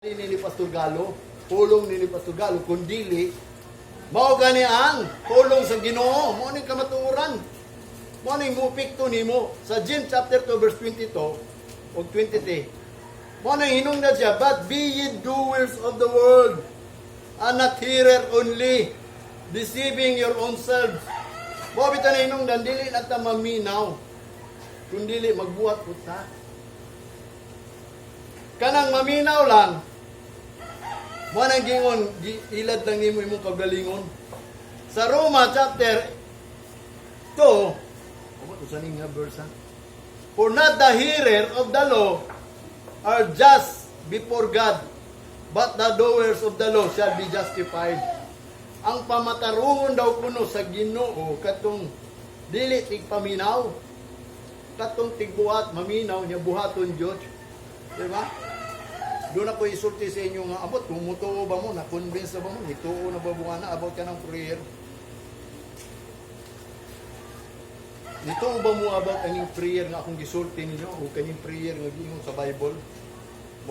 Ni Pastor Galo, pulong ni Pastor Galo, kundili, mao gani ang pulong sa Ginoo, mao ning kamatuoran. Mao ning moepekto nimo sa James chapter 2 verse 22 ug 23. Mao nang hinungdan siya, "But be ye doers of the word, and not hearer only, deceiving your own selves." Mao bitaw na hinungdan, dili na ta maminaw, kundili magbuhat pud ta. Kanang maminaw lang, mo nang gingon, ilad lang nimo imong kaugalingon. Sa Roma chapter 2, amo to sa ning nga verse ha? "For not the hearer of the law are just before God, but the doers of the law shall be justified." Ang pamatarungon daw kuno sa Ginoo katong dili tigpaminaw, katong tigbuhat, maminaw niya buhaton jud. Di ba? Doon ako isulti sa inyo nga abot kung mutuo ba mo, na-convince na ba mo, nituo na ba mo na about ka ng prayer? Nituo ba mo about aning prayer nga akong gisulti ninyo o kaning prayer nga giingon sa Bible?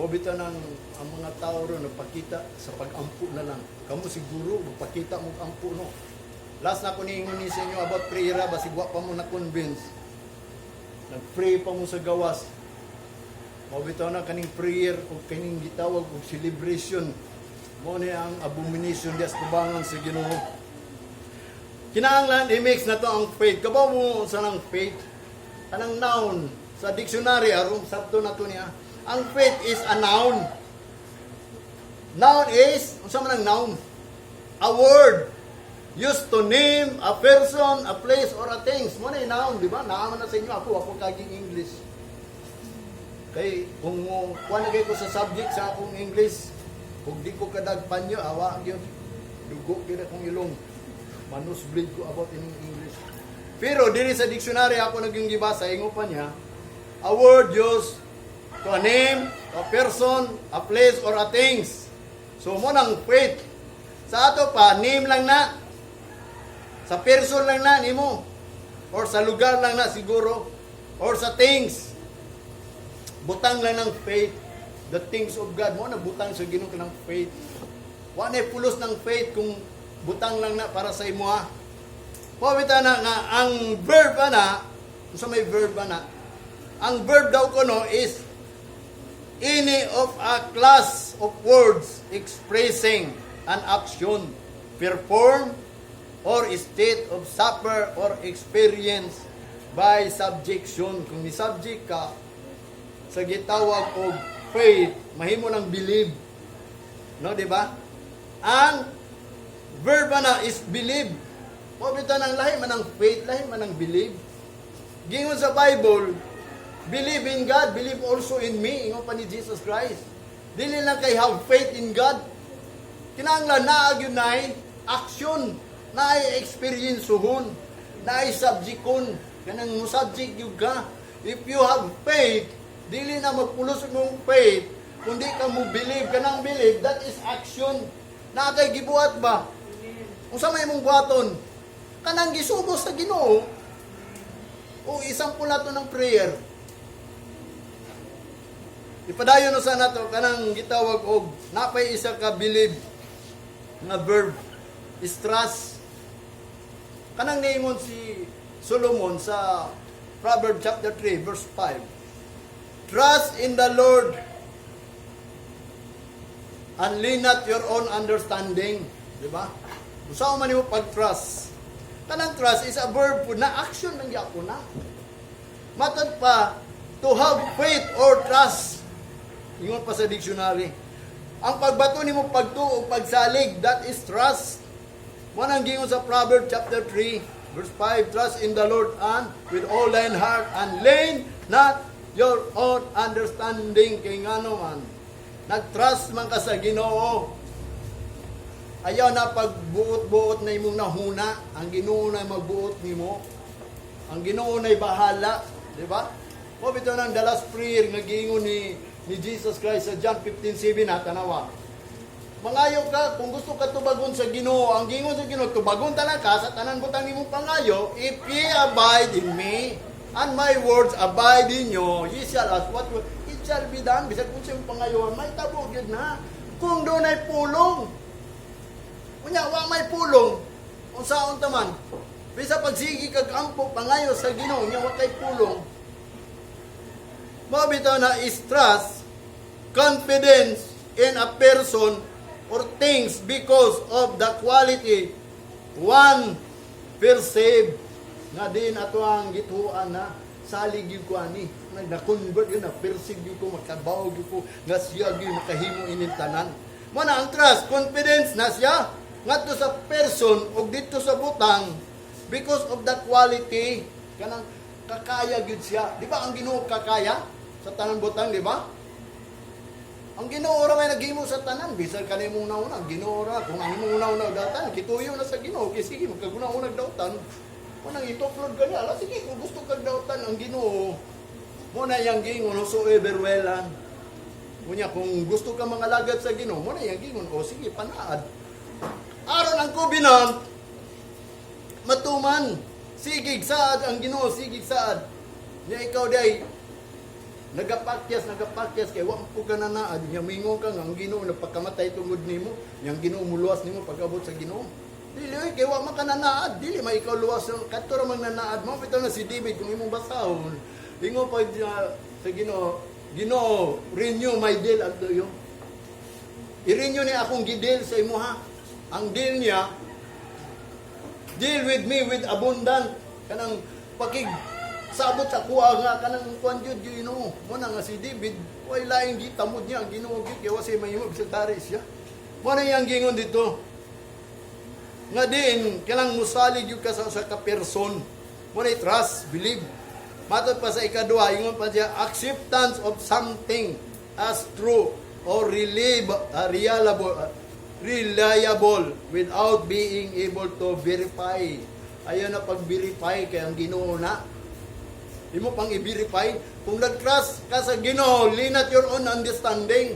Mo bitaw nang ang mga tao ron nagpakita sa pag-ampo na lang. Kamo siguro magpakita mo ampo, no. Last na ko niingon ni sa inyo about prayer, basig wa pa mo na-convince. Nag-pray pa mo sa gawas. Mao bitaw na kaning prayer o kaning gitawag og celebration. Mo ni ang abomination dias tubangan sa Ginoo. Kinahanglan i-mix na to ang faith. Kabaw mo sa nang faith. Kanang noun sa dictionary aron sabto na to niya. Ang faith is a noun. Noun is, unsa man ang noun? A word used to name a person, a place, or a things. Mo na yung noun, di ba? Naaman na sa inyo ako, ako kaging English. Kay kung mo kuan na kay ko sa subject sa akong English, kung di ko kadagpan nyo, awa gyud. Dugo gyud akong ilong. Manusbleed ko about in English. Pero diri sa dictionary ako naging gibasa, ingon pa niya, a word used to a name, a person, a place, or a things. So mo nang faith. Sa ato pa, name lang na. Sa person lang na nimo. Or sa lugar lang na siguro. Or sa things. Butang lang ng faith. The things of God. Mo na butang sa Ginoo ka ng faith. Wa na pulos ng faith kung butang lang na para sa imo ha. Pawita na nga ang verb ana, sa may verb ana. Ang verb daw kuno is any of a class of words expressing an action perform or state of suffer or experience by subjection. Kung ni subject ka sa gitawag og faith, mahimo ng believe. No, di ba? Ang verb na is believe. Mo bitaw nang lahi man ang faith, lahi man ang believe. Gingon sa Bible, "Believe in God, believe also in me." Ingon pa ni Jesus Christ. Dili lang kay have faith in God. Kinahanglan naa gyud nay action, naay experience suhon, naay subjecton. Kanang mo subject gyud ka. If you have faith, dili na magpulos mong faith, kundi ka mo believe, kanang believe, that is action. Naa kay gibuhat ba? Unsa may imong buhaton? Kanang gisugo sa Ginoo. O isang pula to ng prayer. Ipadayon na sa nato kanang gitawag og napay isa ka believe nga verb is trust. Kanang niingon si Solomon sa Proverbs chapter 3 verse 5. "Trust in the Lord and lean not your own understanding." Di ba? Usa man nimo pag-trust. Kanang trust is a verb po na action lang gyapon na. Matod pa, to have faith or trust. Ingon pa sa dictionary. Ang pagbato nimo pagtuo o pagsalig, that is trust. Mo nang gingon sa Proverbs chapter 3, verse 5, "Trust in the Lord and with all thine heart and lean not your own understanding." Kay ngano man, nag-trust man ka sa Ginoo. Ayaw na pagbuot-buot na imong nahuna, ang Ginoo na magbuot nimo. Ang Ginoo na'y bahala, di ba? Mo bitaw nang the last prayer nga giingon ni Jesus Christ sa John 15:7 na tanawa. Mangayo ka kung gusto ka tubagon sa Ginoo, ang giingon sa Ginoo, tubagon tanan ka sa tanan butang nimong pangayo if ye abide in me and my words abide in you, ye shall ask what will. It shall be done. Bisag kung siyang pangayoan, may tabo gyud na. Kung dunay pulong. Unya, wa may pulong. Unsaon ta man? Bisa pagsigi kag ampo pangayo sa Ginoo, nya wa kay pulong. Mao bitaw na is trust, confidence in a person or things because of the quality one perceive, nga din ato ang gituan na salig gyud ko ani, nag na-convert yun, na perceive gyud ko, makabaw gyud ko nga siya gyud makahimo ining tanan. Mo na ang trust, confidence na siya ngadto sa person ug dito sa butang because of the quality, kanang kakaya gyud siya, di ba? Ang Ginoo kakaya sa tanan butang, di ba? Ang Ginoo ra may naghimo sa tanan. Bisan kanimong nauna, ang Ginoo ra. Kung ang imong una dautan, kituyo na sa Ginoo, kay sige magkaguna-unag dautan. Kung nang ituklod ka niya, ala sige kung gusto kag dautan ang Ginoo. Mo na yang gingon whosoever will lang. Unya kung gusto ka mga alagad sa Ginoo, mo na yang gingon, o sige panaad. Aron ang covenant matuman. Sigig saad ang Ginoo, sigig saad. Nya ikaw day nagapakyas, nagapakyas kay wa po ka na naad, nya mingon ka nga ang Ginoo nagpakamatay tungod nimo, nya ang Ginoo muluwas nimo pag-abot sa Ginoo. Dili oy, kay wa man ka nanaad, dili man ikaw luwas ng kadto ra man nanaad mo. Bitaw na si David, kung imong basahon, ingon pa sa Ginoo, "Ginoo, renew my deal unto you." I-renew ni akong gi-deal sa imo ha. Ang deal niya, "Deal with me with abundant," kanang pakig sabot sa kuha nga kanang kuan jud, Ginoo. Mo na nga si David way laing gitamod niya ang Ginoo gyud kay wa siya mahimo bisag tari siya. Mo na iyang gingon dito nga din kanang musalig gyud ka sa usa ka person. Mo na trust, believe. Matod pa sa ikaduha, ingon pa siya, acceptance of something as true or reliable without being able to verify. Ayaw na pag-verify kay ang Ginoo na. Imo pang i-verify. Kung nag-trust ka sa Ginoo, lean not your own understanding.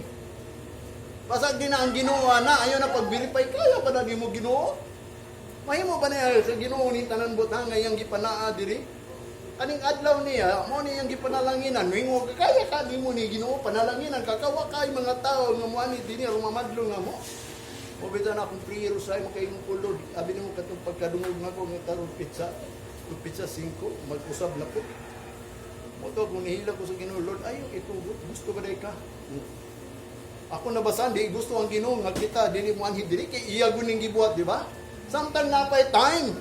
Basag din na ang Ginoo na, ayaw na pag-verify, kaya pa na nimo Ginoo? Mahimo ba niya sa Ginoo ni tanan butang nga iyang gipanaa diri? Kaning adlaw niya, mo ni iyang gipanalanginan, mingo ka, kaya ka nimo ni Ginoo panalanginan kakawa kay mga tao nga moani dinhi aron mamadlo nga mo. O bitaw na akong prayer usay makaingon ko, "Lord, abi nimo katong pagkadungog nako nga karon petsa, kung petsa 5, mag-usab na ko." Mo to kung nihila ko sa Ginoo, "Lord, ayo itugot, gusto ba day ka?" Ako nabasan, di gusto ang Ginoo nga kita dili mo anhi diri kay iya guning gibuhat, di ba? Samtang napay time.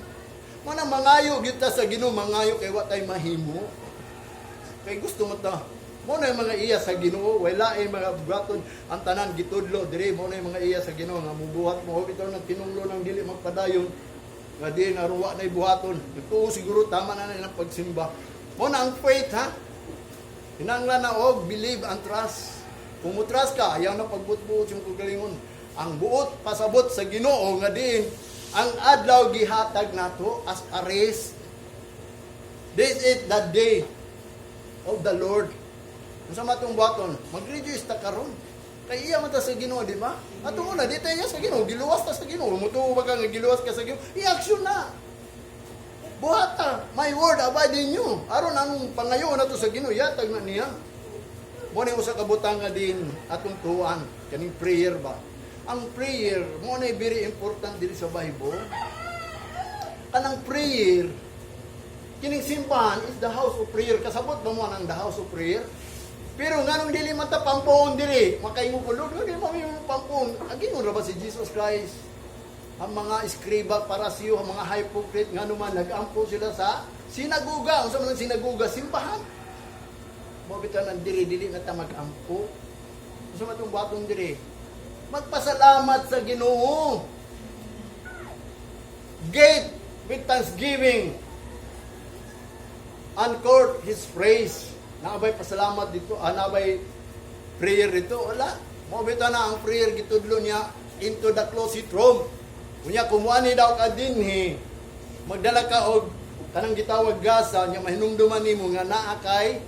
Mana mangayo gyud ta sa Ginoo, mangayo kay wa tay mahimo. Kay gusto mo ta. Mo na yung mga iya sa Ginoo, wala ay mga buhaton ang tanan gitudlo diri. Mo na yung mga iya sa Ginoo nga mubuhat mo bitaw ng tinunglo ng dili magpadayon nga di naruwa na buhaton. Nagtuo siguro tama na na ilang pagsimba. Mo na ang faith ha. Hinanglan na og believe and trust. Kung mo trust ka, ayaw na pagbutbuot yung kagalingon. Ang buot pasabot sa Ginoo nga diin ang adlaw gihatag nato as a rest. This is the day of the Lord. Unsa man atong buhaton? Mag-rejoice ta karon. Kay iya man ta sa Ginoo, di ba? Ato una di tayo sa Ginoo, giluwas ta sa Ginoo. Mutuo ba ka nga giluwas ka sa Ginoo? I-action na. Buhata, my word abide in you. Aron ang pangayo na to sa Ginoo, yatag na niya. Mo ni usa ka butang nga din atong tuan, kaning prayer ba. Ang prayer mo na very important diri sa Bible. Kanang prayer, kining simbahan is the house of prayer. Kasabot ba mo ang the house of prayer? Pero nganong dili man ta pampoon diri, makaingon ko, "Lord, dili man mi pampoon." Agingon ra ba si Jesus Christ? Ang mga eskriba, parasiyo, ang mga hypocrite, ngano man nagampo sila sa sinaguga. Unsa man ang sinaguga? Simbahan. Mo bitaw nang diri dili na ta magampo. Unsa man tong buhaton diri? Magpasalamat sa Ginoo. Gate with thanksgiving and court his praise. Naabay pasalamat dito, nabay prayer dito, wala. Mo bitaw na ang prayer gitudlo niya into the closet room. Unya kumuani daw ka dinhi, magdala ka og kanang gitawag gasa nya mahinumduman nimo nga naa kay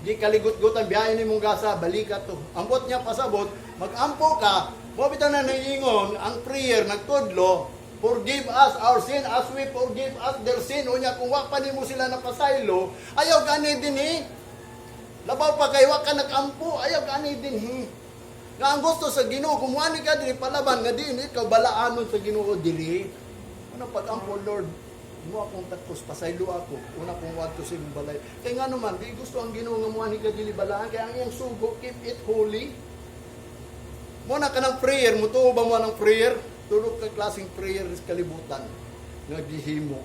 di kaligot-gutan biyahe nimong gasa, balika to. Ambot niya pasabot, magampo ka, mo bitaw na naiingon ang prayer nagtudlo, "Forgive us our sin as we forgive us their sin." Unya kung wa pa nimo sila napasaylo, ayaw gani dinhi. Labaw pa kay wa ka nagampo, ayaw ka ani dinhi. Nga ang gusto sa Ginoo, kung muani ka diri palaban nga diin ikaw balaanon sa Ginoo diri. Ano pag-ampo, "Lord, mo akong takos, pasaylo ako, una kong wadto sa imong balay." Kay nga naman, di gusto ang Ginoo nga muani ka dili balaan, kay ang iyang sugo, keep it holy. Mo na kanang prayer, mutuo ba mo ng prayer? Tulo ka klaseng prayer sa kalibutan nga gihimo.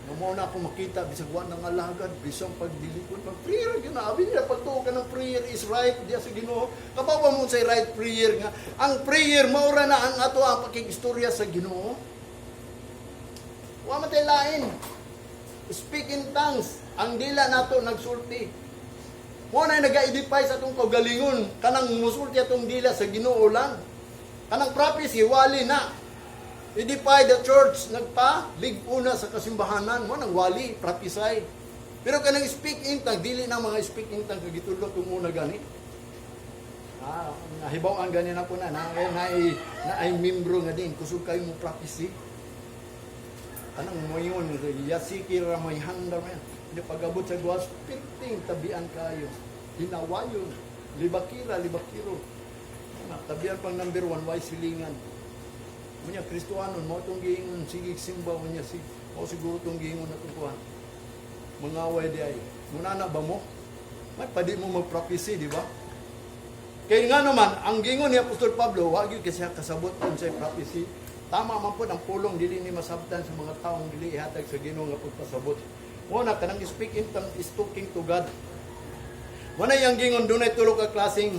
Nga mo na ako makita bisag wa nang alagad, bisag pagdilikon, pag prayer gyud na abi nila pagtuo ka ng prayer is right diya sa Ginoo. Kabaw ba mo sa right prayer nga ang prayer maura na ang ato ang pakigistorya sa Ginoo? Wa man tay lain. Speak in tongues, ang dila nato nagsulti. Mo na naga-edify sa atong kaugalingon kanang musulti atong dila sa Ginoo lang. Kanang prophecy, wali na. Edify the church, nagpa lig-una sa kasimbahanan mo nang wali prophesy. Pero kanang speak in tongue, dili na mga speak in tongue kagitudlo kung una gani. Ah, nahibaw ang gani na po na na na, na ay membro nga din kusog kayo mo prophecy. Kanang moingon yasiki ra may handa man. Hindi pag-abot sa guwas, perting tabian kayo. Hinawayon. Libakira, libakiro. Na, tabian pang number one, why silingan. Munya, Kristohanon, mo itong giingon, sige simba, munya, sig, o siguro itong giingon na itong kuhan. Mangaway di ay. Muna na ba mo? May padi mo mag-prophecy, di ba? Kaya nga naman, ang gingon ni Apostol Pablo, wag yun kasi kasabot kung sa prophecy. Tama man po ang pulong, dili ni masabtan sa mga taong dili ihatag sa Ginoo nga pagpasabot. Mo na kanang speak in tongue is talking to God. Mo na yang gingon, dunay tulo ka klaseng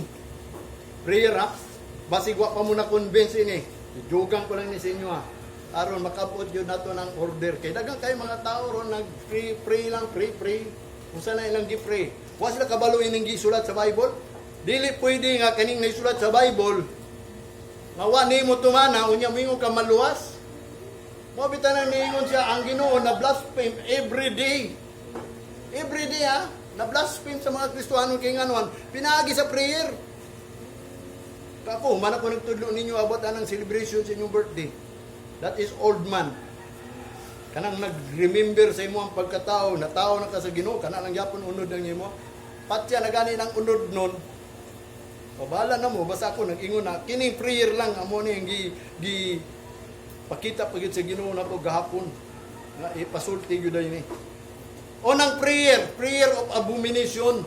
prayer, ha. Basig wa pa mo na convince ini. Jugang ko lang ni sa inyo, ha. Aron makabot yun nato ng order. Kay dagang kay mga tao ron nag pray, pray lang, pray, pray. Unsa na ilang gi-pray? Wa sila kabalo ining gisulat sa Bible. Dili pwede nga kaning naisulat sa Bible nga wa nimo tumana unya moingon ka maluwas. Mo bitaw nang niingon siya ang Ginoo na blaspheme every day. Every day, ha, na blaspheme sa mga Kristohano kay nganuan pinaagi sa prayer. Kako, man ako nagtudlo ninyo about anang celebration sa inyong birthday. That is old man. Kanang nag-remember sa imo ang pagkatao, na tao na ka sa Ginoo, kana lang gyapon unod ang imo. Patya na gani ng unod nun. Pabala na mo, basta ako nag-ingon na, kining prayer lang, amo ni ang gi pakita pa gyud sa Ginoo nako gahapon. Nga ipasulti gyud ni. Unang prayer, prayer of abomination.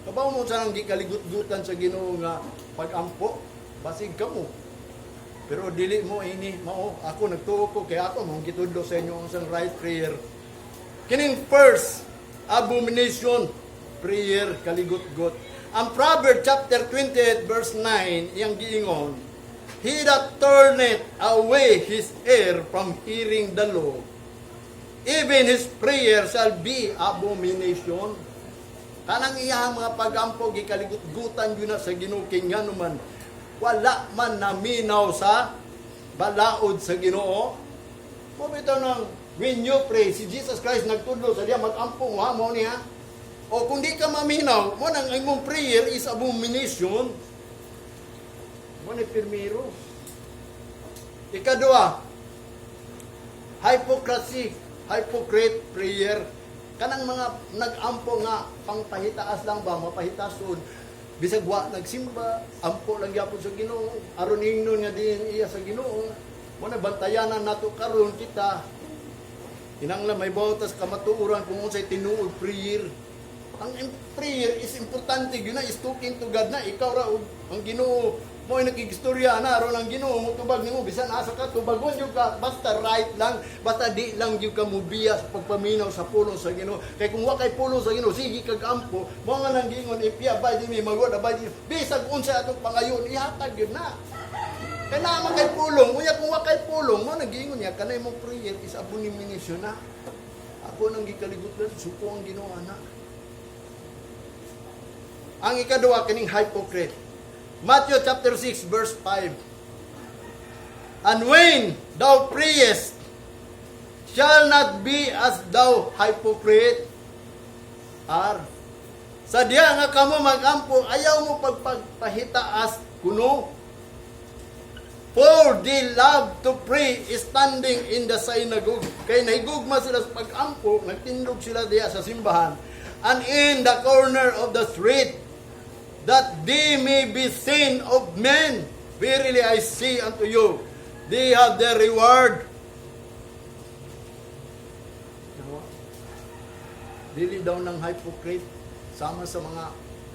Kabaw mo sa nang gikaligut-gutan sa Ginoo nga pag-ampo, basig kamo. Pero dili mo ini mao ako nagtuo ko kay ako mong gitudlo sa inyo ang isang right prayer. Kining first abomination prayer, kaligut-gut. Ang Proverbs chapter 28 verse 9 iyang giingon, "He that turneth away his ear from hearing the law, even his prayer shall be abomination." Kanang iyang mga pagampo gikaligut-gutan yun na sa Ginoo kay ngano man wala man naminaw sa balaod sa Ginoo. Mo bitaw nang when you pray, si Jesus Christ nagtudlo sa diya magampo mo ha, mo niya. O kung di ka maminaw, mo nang imong prayer is abomination. Mo ni pirmiro. Ikadua, hypocrisy, hypocrite prayer. Kanang mga nag-ampo nga pangpahitaas lang ba, mapahitason. Bisag wa nagsimba, ampo lang gyapon sa Ginoo, aron ingnon nga diin iya sa Ginoo. Mo na bantayanan nato karon kita. Kinanglan may bawtas kamatuoran kung unsay tinuod prayer. Ang prayer is importante gyud na, is talking to God na ikaw ra ug ang Ginoo mo ay nakigistorya na aron ang Ginoo mo tubag nimo bisan asa ka, tubagon gyud ka, basta right lang, basta di lang gyud ka mobiya sa pagpaminaw sa pulong sa Ginoo. Kay kung wa kay pulong sa Ginoo, sige kag ampo. Mo nga nang giingon, if ya abide in me, my word abide in you, bisag unsa atong pangayon, ihatag gyud na. Kay naa man kay pulong. Unya kung wa kay pulong, mo nang giingon niya kanay mong prayer is abomination na. Ako nang gikaligot lang, suko ang Ginoo ana. Ang ikaduha, kining hypocrite. Matthew chapter 6 verse 5. "And when thou prayest, shall not be as thou hypocrite are." Sa diya nga kamo magampo, ayaw mo pagpagpahitaas kuno. "For they love to pray standing in the synagogue." Kay nahigugma sila sa pag-ampo, nagtindog sila diya sa simbahan. and in the corner of the street, that they may be seen of men. Verily I say unto you, they have their reward. Nawa. Dili daw ng hypocrite sama sa mga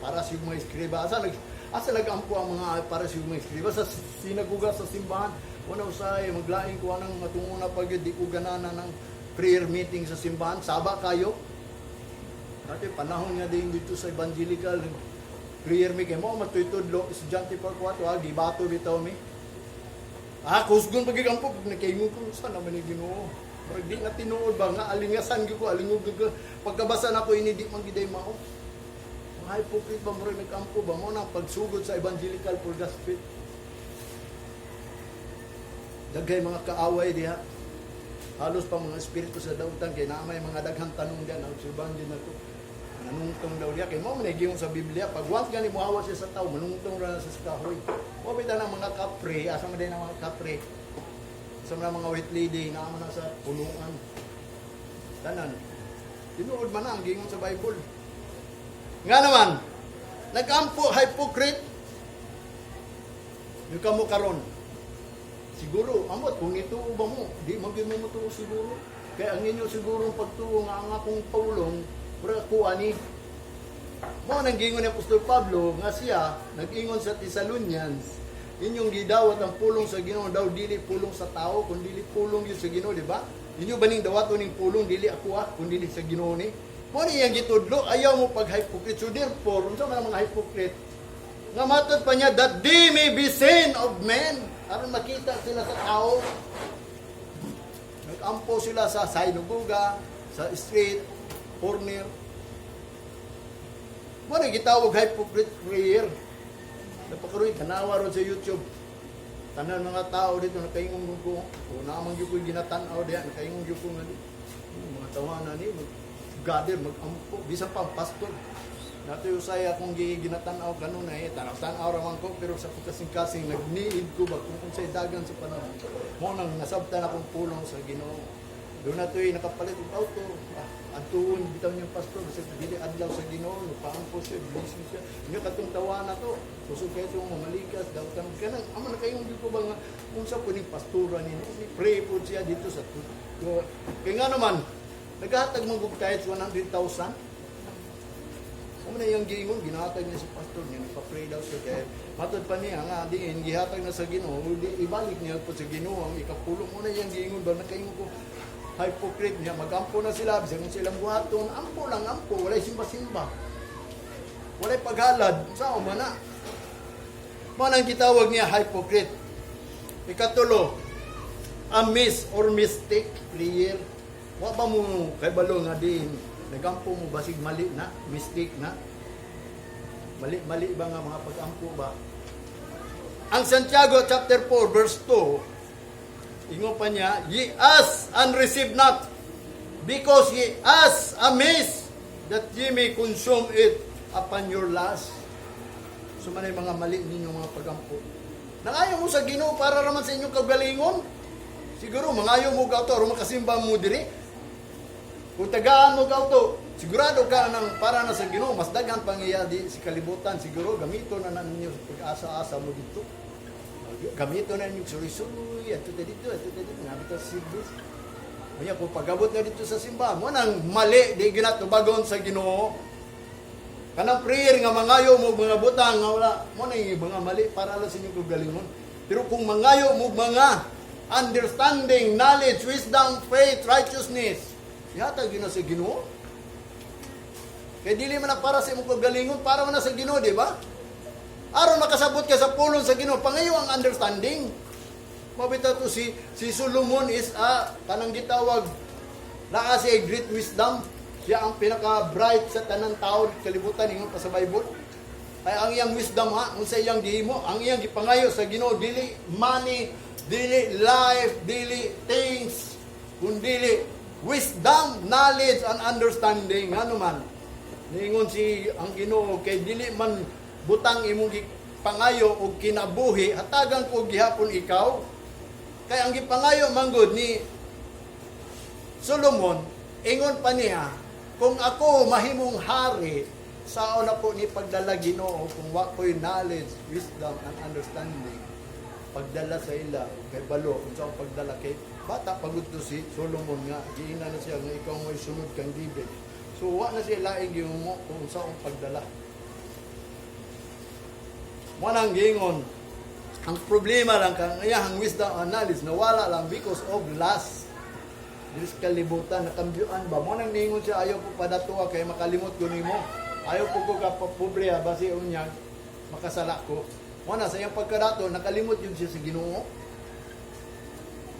Parisi ug mga eskriba. Asa nagampo ang mga Parisi ug mga eskriba? Sa sinaguga, sa simbahan. Wala usay maglaing ko anang matunguna pag di ko ganana ng prayer meeting sa simbahan. Saba kayo. Dati panahon nga din dito sa evangelical prayer meeting mo matuytudlo estudyante pa ko ato, gibato bitaw mi. Kusgon pag ampo pag nakaingon ko sa naman ni Ginoo. Murag di na tinuod ba nga alingasan gyud ko, alingog gyud ko. Pagkabasa nako ini, di man giday mao. Mga hypocrite ba, murag nagampo ba mo na pagsugod sa evangelical for gospel. Daghay mga kaaway diha. Halos pa mga espiritu sa dautan kay naa may mga daghang tanong diyan, ang obserbahan din nato. Nanungtong daw diya kay mao man giingon sa Biblia, pag once gani mohawa siya sa tao, manungtong ra na siya sa kahoy. Mo bitaw ng mga kapre, asa man din ang mga kapre? Sa mga white lady naa man na sa punuan. Tanan. Tinuod man na ang giingon sa Bible. Nga naman, nagampo hypocrite. Yung kamo karon. Siguro, amot, kung ituo ba mo, di man gyud mo motuo siguro. Kaya ang inyo siguro pagtuo nga ang akong pulong, mura ko ani. Mo nang giingon ni Apostol Pablo nga siya nag-ingon sa Thessalonians, inyong gidawat ang pulong sa Ginoo daw dili pulong sa tao kun dili pulong yun sa Ginoo, di ba? Inyo ba ning dawaton ning pulong, dili ako ah, kun dili sa Ginoo ni. Mo ni iyang gitudlo, ayaw mo pag hypocrite. So therefore, unsa man ang mga hypocrite? Nga matod pa niya that they may be seen of men. Aron makita sila sa tao. Nag-ampo sila sa sinagoga, sa street, corner. Mo na gitawag hypocrite prayer. Napakaroy, tanawa ron sa YouTube. Tanan mga tao dito nakaingon ko, o naman gyud ko ginatan-aw diha, nakaingon gyud ko nga di. Mga tawanan ni mag gather, mag-ampo, bisan pa ang pastor. Nato usay akong ginatan-aw kanunay, tanaw-tanaw ra man ko, pero sa pagkasing-kasing nagniid ko ba kung unsay dagan sa panahon. Mo nang nasabtan akong pulong sa Ginoo. Doon na to'y nakapalit og auto. Adtuon bitaw niyang pastor bisag dili adlaw sa Ginoo, paampo siya, blessing siya. Nya katong tawana to. Kusog kayo itong mamalikas, daw tanong kanang amo na kayong ko ba nga unsa po ning pastora ni pray po siya dito sa kay nga naman naghatag man gud kahit 100,000. Amo na iyang giingon, ginhatag niya sa pastor niya, nagpa-pray daw siya. Kaya matod pa niya nga, diin, gihatag na sa Ginoo, di, ibalik niya po sa Ginoo ang ikapulo. Mo na iyang giingon ba, nakaingon ko, hypocrite niya, magampo na sila, bisan kung silang buhaton, ampo lang, ampo, walay simba-simba. Walay paghalad, sa man na. Mo nang gitawag niya hypocrite. Ikatulo, a miss or mistake prayer. Wa ba mo kay balo nga din nagampo mo basig mali na, mistake na? Mali-mali ba nga mga pag-ampo ba? Ang Santiago chapter 4 verse 2, ingon pa niya, "Ye ask and receive not, because ye ask amiss, that ye may consume it upon your lust." So man ay mga mali ninyo mga pagampo. Nangayo mo sa Ginoo para raman sa inyong kagalingon. Siguro mangayo mo og auto aron makasimba mo diri. Kung tagaan mo og auto, sigurado ka nang para na sa Ginoo, mas daghan pang iya di si kalibutan, siguro gamito na na ninyo sa pag-asa-asa mo dito. Gamito na ninyo suloy-suloy, adto ta dito, adto ta dito, nabit sa service. Kaya kung pagabot na dito sa simbahan, mo nang mali, di ginatubagon sa Ginoo. Kanang prayer nga mangayo mo mga butang nga wala, mo na yung mga mali para lang sa inyong kagalingon. Pero kung mangayo mo mga understanding, knowledge, wisdom, faith, righteousness, ihatag yun na sa Ginoo. Kaya dili man na para sa imong kagalingon, para man na sa Ginoo, di ba? Aron makasabot ka sa pulong sa Ginoo, pangayo ang understanding. Mabita to si Solomon is a kanang gitawag naa siya great wisdom. Siya ang pinaka-bright sa tanang tao kalibutan ingon pa sa Bible. Ay ang iyang wisdom ha, unsa iyang gihimo, ang iyang gipangayo sa Ginoo dili money, dili life, dili things, kundi wisdom, knowledge and understanding. Ano man? Niingon si ang Ginoo kay dili man butang imong gipangayo og kinabuhi, hatagan ko gihapon ikaw. Kay ang gipangayo manggod ni Solomon, ingon pa niya, Kung ako mahimong hari, saon ako ni pagdala, Ginoo, kung wa ko'y knowledge, wisdom, and understanding? Pagdala sa ila, kay balo, kung saan pagdala kay bata pagud to si Solomon nga, giingnan na siya nga ikaw mo'y sunod kang David. So wa na siya laing gihimo kung saon pagdala. Mo nang giingon, ang problema lang kang iyang wisdom and knowledge nawala lang because of lust. Dili sa kalibutan, nakambyuan ba? Mo nang ningon siya, "Ayaw ko padatuwa kay makalimot ko nimo. Ayaw ko ko kapobre ha, basi unyag, makasala ko." Mo na sa iyang pagkadato, nakalimot yun siya sa Ginoo.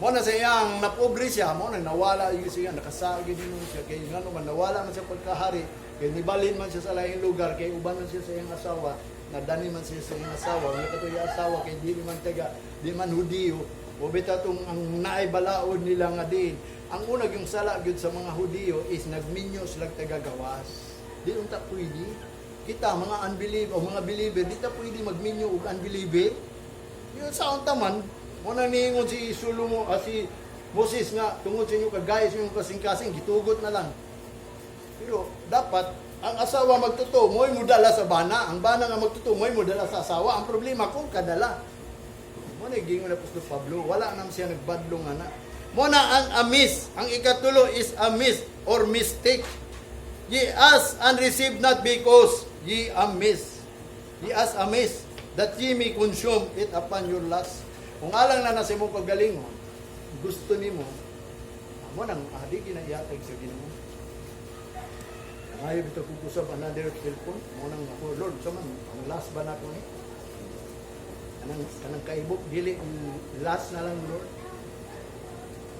Mo na sa iyang napobre siya, mo na nawala yun siya, nakasagi din siya, kay ngano man, nawala man siya pagkahari, kay nibalhin man siya sa laing lugar, kay uban man siya sa iyang asawa, nadani man siya sa iyang asawa, nga kato iyang asawa, kay di man taga, di man Hudiyo, o bitaw tong ang naay balaod nila nga din. Ang una yung sala gyud sa mga Hudiyo is nagminyo sila taga-gawas. Di unta pwede. Kita mga unbeliever o mga believer, di ta pwede magminyo og unbeliever. Yun sa unta man, mo nang niingon si Solomon, si Moses nga tungod sa inyo kagaya sa inyong kasing-kasing gitugot na lang. Pero dapat ang asawa magtotoo, mo'y mudala sa bana. Ang bana nga magtotoo, mo'y mudala sa asawa. Ang problema kung kadala. Mo na gingon na Apostol Pablo, wala nang siya nagbadlong ana. Mo na ang amiss, ang ikatulo is amiss or mistake. Ye ask and receive not because ye amiss. Ye ask amiss that ye may consume it upon your lust. Kung alang na nasa imong kagalingon, gusto nimo, mo nang adi ginayatag sa Ginoo. Ayaw bitaw kung kusab another cellphone, mo nang ako, "Lord, sa man, ang last ba na ko ni? Kanang kaibok, dili, last na lang, Lord.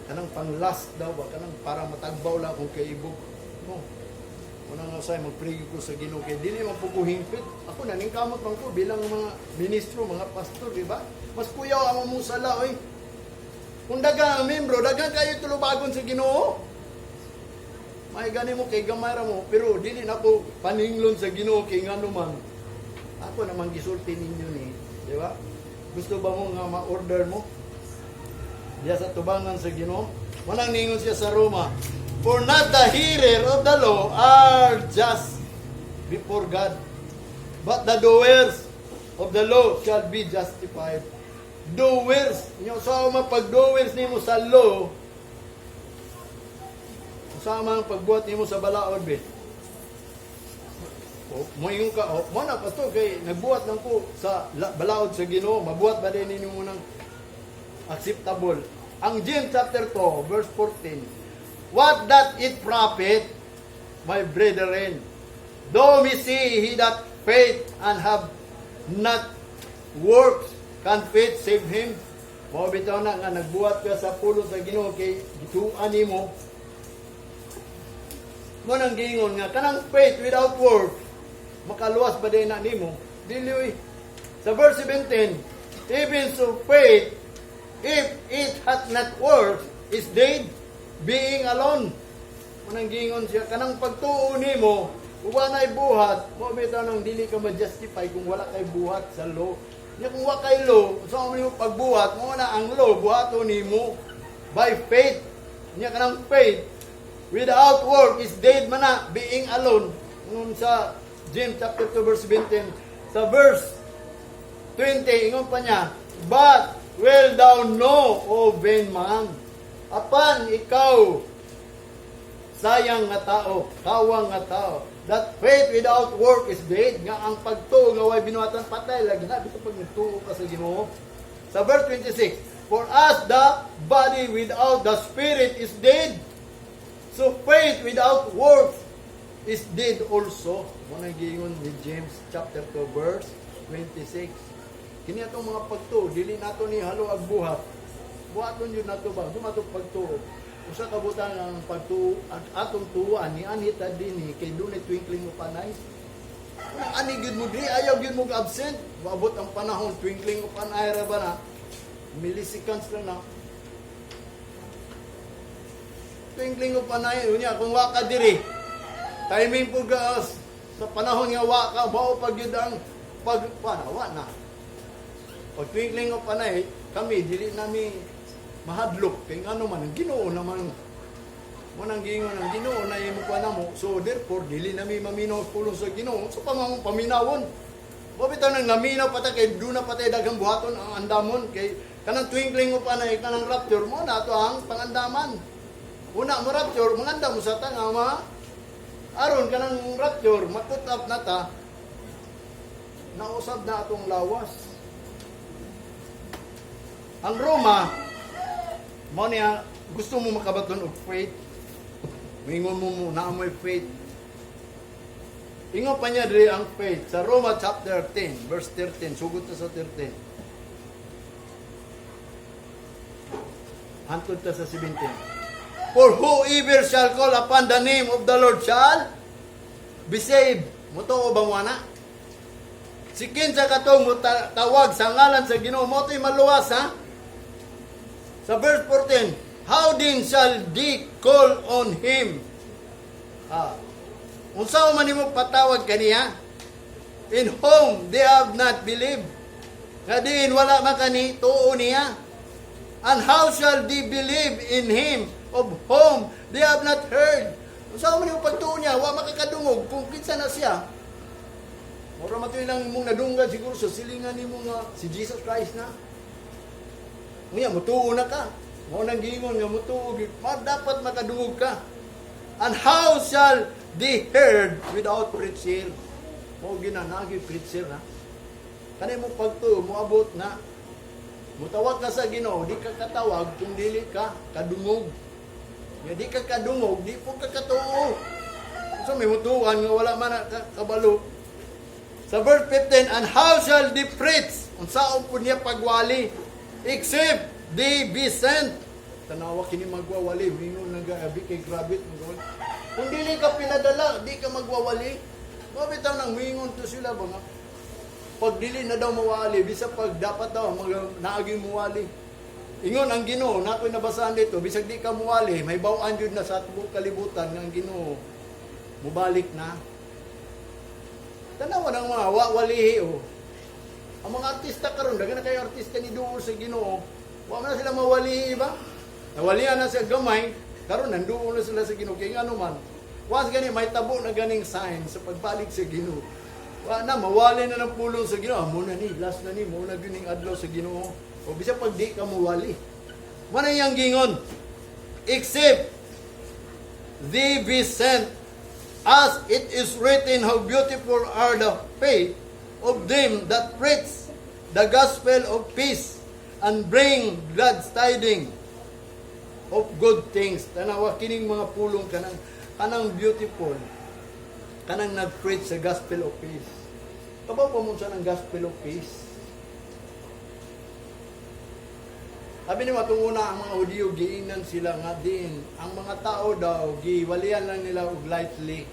Kanang pang last daw ba, kanang para matagbaw lang akong kaibok." No. Muna nga say magpray ko sa Ginoo kay dili man po ko hingpit. Ako naningkamot man ko bilang mga ministro, mga pastor, di ba? Mas kuyaw ang mong sala oy. Kung daghang ang membro, daghang kayo tulubagon sa Ginoo. May gani mo kay gamay ra mo, pero dili na ko paninglon sa Ginoo kay ngano man. Ako naman gisulti ninyo ni, di ba? Gusto ba mo nga ma-order mo? Diya sa tubangan sa Ginoo. Manang ningon siya sa Roma, "For not the hearer of the law are just before God, but the doers of the law shall be justified." Doers, nyo sa so, pag doers nimo sa law, sa ang pagbuhat nimo sa balaod be. O, moingon ka, o, mo na pastor kay nagbuhat lang ko sa balaod sa Ginoo, mabuhat ba din ninyo mo ng acceptable? Ang James chapter 2 verse 14. "What doth it profit, my brethren, though we say he hath faith and have not works, can faith save him?" Mao bitaw na nga nagbuhat ka sa pulong sa Ginoo kay gituan nimo. Mo nang giingon nga kanang faith without work, makaluwas ba din na nimo? Dili oy. Sa verse 17, "Even so faith, if it hath not works, is dead, being alone." Mo nang giingon siya kanang pagtuo nimo, ug wa nay buhat, mo bitaw nang dili ka ma-justify kung wala kay buhat sa law. Nya kung wa kay law, sa mo nimo pagbuhat, mo na ang law buhaton nimo by faith. Nya kanang faith without work is dead man na, being alone. Ngun sa James chapter 2 verse 17, sa verse 20, ingon pa niya, "But wilt thou know, O vain man?" Apan ikaw, sayang nga tao, kawang nga tao, that faith without work is dead, nga ang pagtuo nga way binuhatan patay lagi na, bisan pag nagtuo ka sa Ginoo. Sa verse 26, "For as the body without the spirit is dead, so faith without works is dead also." Mo na giingon ni James chapter 2 verse 26. Kini atong mga pagtuo, dili nato ni halo ag buhat. Buhaton yun nato ba? Dumato pagtuo. Usa ka butang ang pagtuo ang atong tuoan ni anhi ta dinhi kay dunay twinkling of an eye. Kung ani gyud mo diri, ayaw gyud mo absent. Maabot ang panahon, twinkling of an eye ra ba na? Milliseconds lang na. Twinkling of an eye, unya kung wa ka diri, timing po ka sa panahon nga wa ka, mao pa gyud ang pag wa na, wa na. Pag twinkling of an eye, kami dili nami mahadlok kay ngano man ang Ginoo naman. Mo nang giingon ang Ginoo na imo pa namo. So therefore dili nami maminaw pulong sa Ginoo. So pamamong paminawon. Mo bitaw nang naminaw pa ta kay duna pa tay daghang buhaton ang andamon kay kanang twinkling mo pa na kanang rapture mo na ato ang pangandaman. Una mo rapture, mangandam mo sa ta nga ma aron kanang rapture ma-put up na ta, nausab na atong lawas. Ang Roma, mo niya, gusto mo makabaton og faith. Mingon mo mo na mo'y faith. Ingon pa niya diri ang faith sa Roma chapter 10, verse 13, sugod ta sa 13. Hantod ta sa 17. "For whoever shall call upon the name of the Lord shall be saved." Mutuo ba mo ana? Si kinsa katong tawag sa ngalan sa Ginoo mo to'y maluwas, ha? Sa verse 14, "How then shall they call on him?" Ah. Unsa man nimo patawag kaniya? "In whom they have not believed." Nga diin wala man kani tuo niya. "And how shall they believe in him of whom they have not heard?" Unsa man nimo pagtuo niya, wa makakadungog kung kinsa na siya. Mura man lang mong nadunggan siguro sa silingan nimo nga si Jesus Christ na. Ngunya mutuo na ka. Mao nang giingon nga mutuo gyud. Dapat makadungog ka. "And how shall they heard without preacher?" Mao ginanagi preacher ha. Kani mo pagtuo moabot na mutawag ka sa Ginoo, di ka katawag kung dili ka kadungog. Nga di ka kadungog, di po ka katuo. So may mutuan nga wala man na kabalo. Sa verse 15, "And how shall they preach?" Unsaon po niya pagwali? "Except they be sent." Tanawa kini magwawali, mingon nang abi kay grabe magwawali. Kung dili ka pinadala, di ka magwawali. Mao bitaw nang mingon to sila ba nga pag dili na daw mawali, bisa pag dapat daw mag naaging muwali. Ingon ang Ginoo, na ako'y nabasahan dito, bisag di ka muwali, may bawaan jud na sa buong kalibutan nga ang Ginoo mubalik na. Tanawa ng mga wawalihi oh. Ang mga artista karon, daghan na kayo artista ni duol sa Ginoo. Wa man na sila mawalihi ba? Nawalian na siya gamay, karon nanduol na sila sa Ginoo kay ngano man. Was gani may tabo na ganing sign sa pagbalik sa Ginoo. Wa na mawali na ng pulong sa Ginoo. Mo na ni last na ni mo na gyud adlaw sa Ginoo. O bisa pag di ka mawali. Mo na iyang gingon. "Except they be sent, as it is written, how beautiful are the feet of them that preach the gospel of peace and bring glad tidings of good things." Tanawa kining mga pulong kanang kanang beautiful kanang nag-preach sa gospel of peace. Kabaw pa mo sa ng gospel of peace. Sabi ni matong una ang mga Hudiyo giingnan sila nga din ang mga tao daw giwalian lang nila og lightly.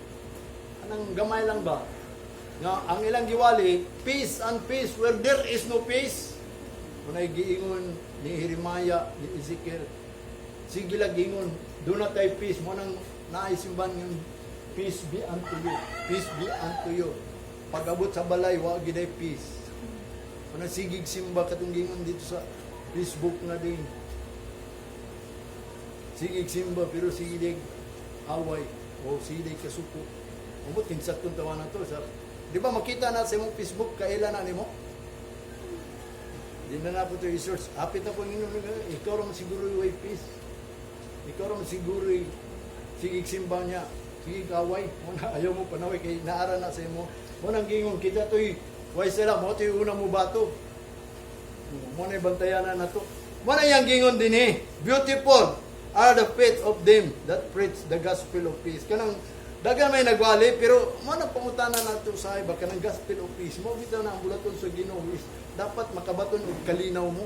Anang gamay lang ba? Nga ang ilang giwali, "Peace and peace," where there is no peace. Unay giingon ni Jeremiah, ni Ezekiel. Sige lang giingon, do not tay peace mo nang naisimban yung "Peace be unto you. Peace be unto you." Pag-abot sa balay, wa giday peace. Unang sigig simba katong gingon dito sa Facebook na din. Sigig simba pero sigig away o sigig kasuko. Umot kinsa tong tawa na to sa. Di ba makita na sa imong Facebook kaila na nimo? Di na na po ito i-search. Hapit na po ingnon, ikaw ra man siguro way peace. Ikaw ra man siguro sigig simba niya. Sige away. Mo na ayaw mo panaway kay naara na sa imo. Mo nang gingon kita to'y way sila mo to'y una mo bato. Mo na bantayan na to. Mo na yang gingon din eh. "Beautiful are the feet of them that preach the gospel of peace." Kanang daga may nagwali pero mo na pangutana nato sa iba kanang gospel of peace. Mo bitaw na ang bulaton sa Ginoo is dapat makabaton og kalinaw mo.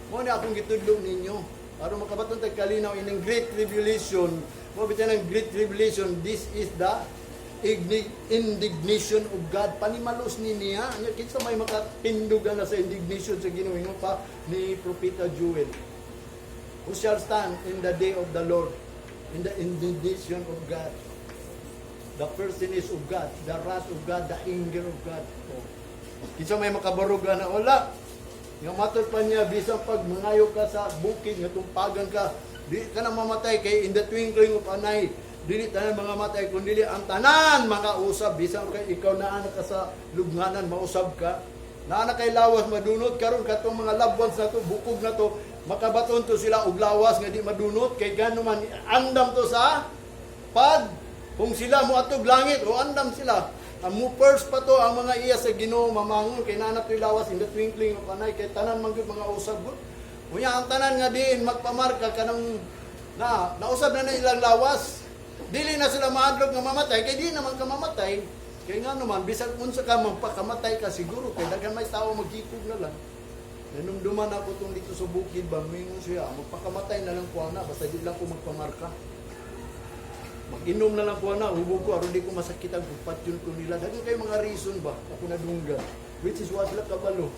Mo na akong gitudlo ninyo. Aron makabaton tag kalinaw ining great tribulation, mo bitaw ng great tribulation, this is the indignation of God. Panimalos ni niya. Nya kinsa may makatindog na sa indignation sa Ginoo, ingon pa ni Propeta Joel. "Who shall stand in the day of the Lord, in the indignation of God?" The person is of God, the wrath of God, the anger of God. Oh. Kinsa may makabarog na wala. Nga matod pa niya, bisan pag mangayo ka sa bukid, nga tumpagan ka, Di ka na mamatay kay in the twinkling of an eye, dili tanan mga matay kun dili ang tanan makausab. Bisan kay ikaw naa na ka sa lubnganan, mausab ka. Naa na kay lawas madunot karon, katong mga loved ones na to, bukog na to, makabaton to sila og lawas nga di madunot kay gano man andam to sa pag kung sila mo atog langit o andam sila. Ang mo first pa to ang mga iya sa Ginoo mamangon kay naa na to'y lawas in the twinkling of an eye, kay tanan man gyud mga usab gud. Unya ang tanan nga diin magpamarka kanang na nausab na na ilang lawas. Dili na sila maadlok nga mamatay kay di naman ka mamatay. Kay nga naman bisan unsa ka, magpakamatay ka siguro kay daghan may tao, maghikog na lang. Nanumduman ako tong dito sa bukid ba, mingon siya, "Magpakamatay na lang ko ana, basta di lang ko magpamarka. Mag-inom na lang ko ana, hubog ko, aron di ko masakitan, patyon ko nila." Daghan kay mga reason ba, ako nadunggan. Which is wa sila kabalo.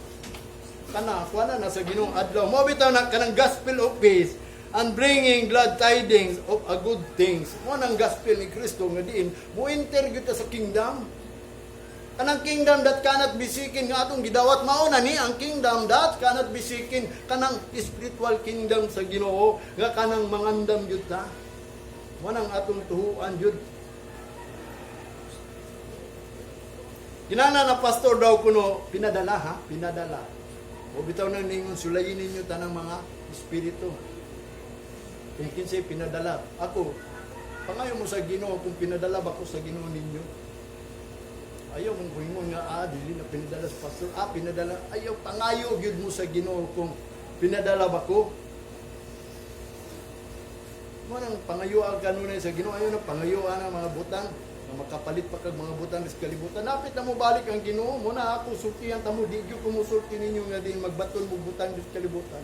Kana, kuha na, nasa Ginoong adlaw. Mo bitaw na kanang gospel of peace and bringing glad tidings of a good things. Mo nang gospel ni Kristo nga diin mo enter gyud ta sa kingdom. Kanang kingdom that cannot be shaken nga atong gidawat, mao na ni ang kingdom that cannot be shaken, kanang spiritual kingdom sa Ginoo nga kanang mangandam gyud ta. Mo nang atong tuhuan gyud. Kinahanglan na pastor daw kuno pinadala, ha, pinadala. O bitaw nang ningon, sulayin ninyo tanang mga espiritu. Kaya kinsay pinadala. Ako, pangayo mo sa Ginoo kung pinadala ba ko sa Ginoo ninyo. Ayaw mong kuingon nga, "Ah, dili na pinadala sa pastor. Ah, pinadala." Ayaw, pangayo gyud mo sa Ginoo kung pinadala ba ko. Mo nang pangayuan kanunay sa Ginoo. Ayaw na pangayuan ang mga butang na makapalit pa kag mga butang sa kalibutan. Napit na mo balik ang Ginoo. Mo na ako sultihan ta mo, di gyud ko musulti ninyo nga din magbaton mo butang sa kalibutan.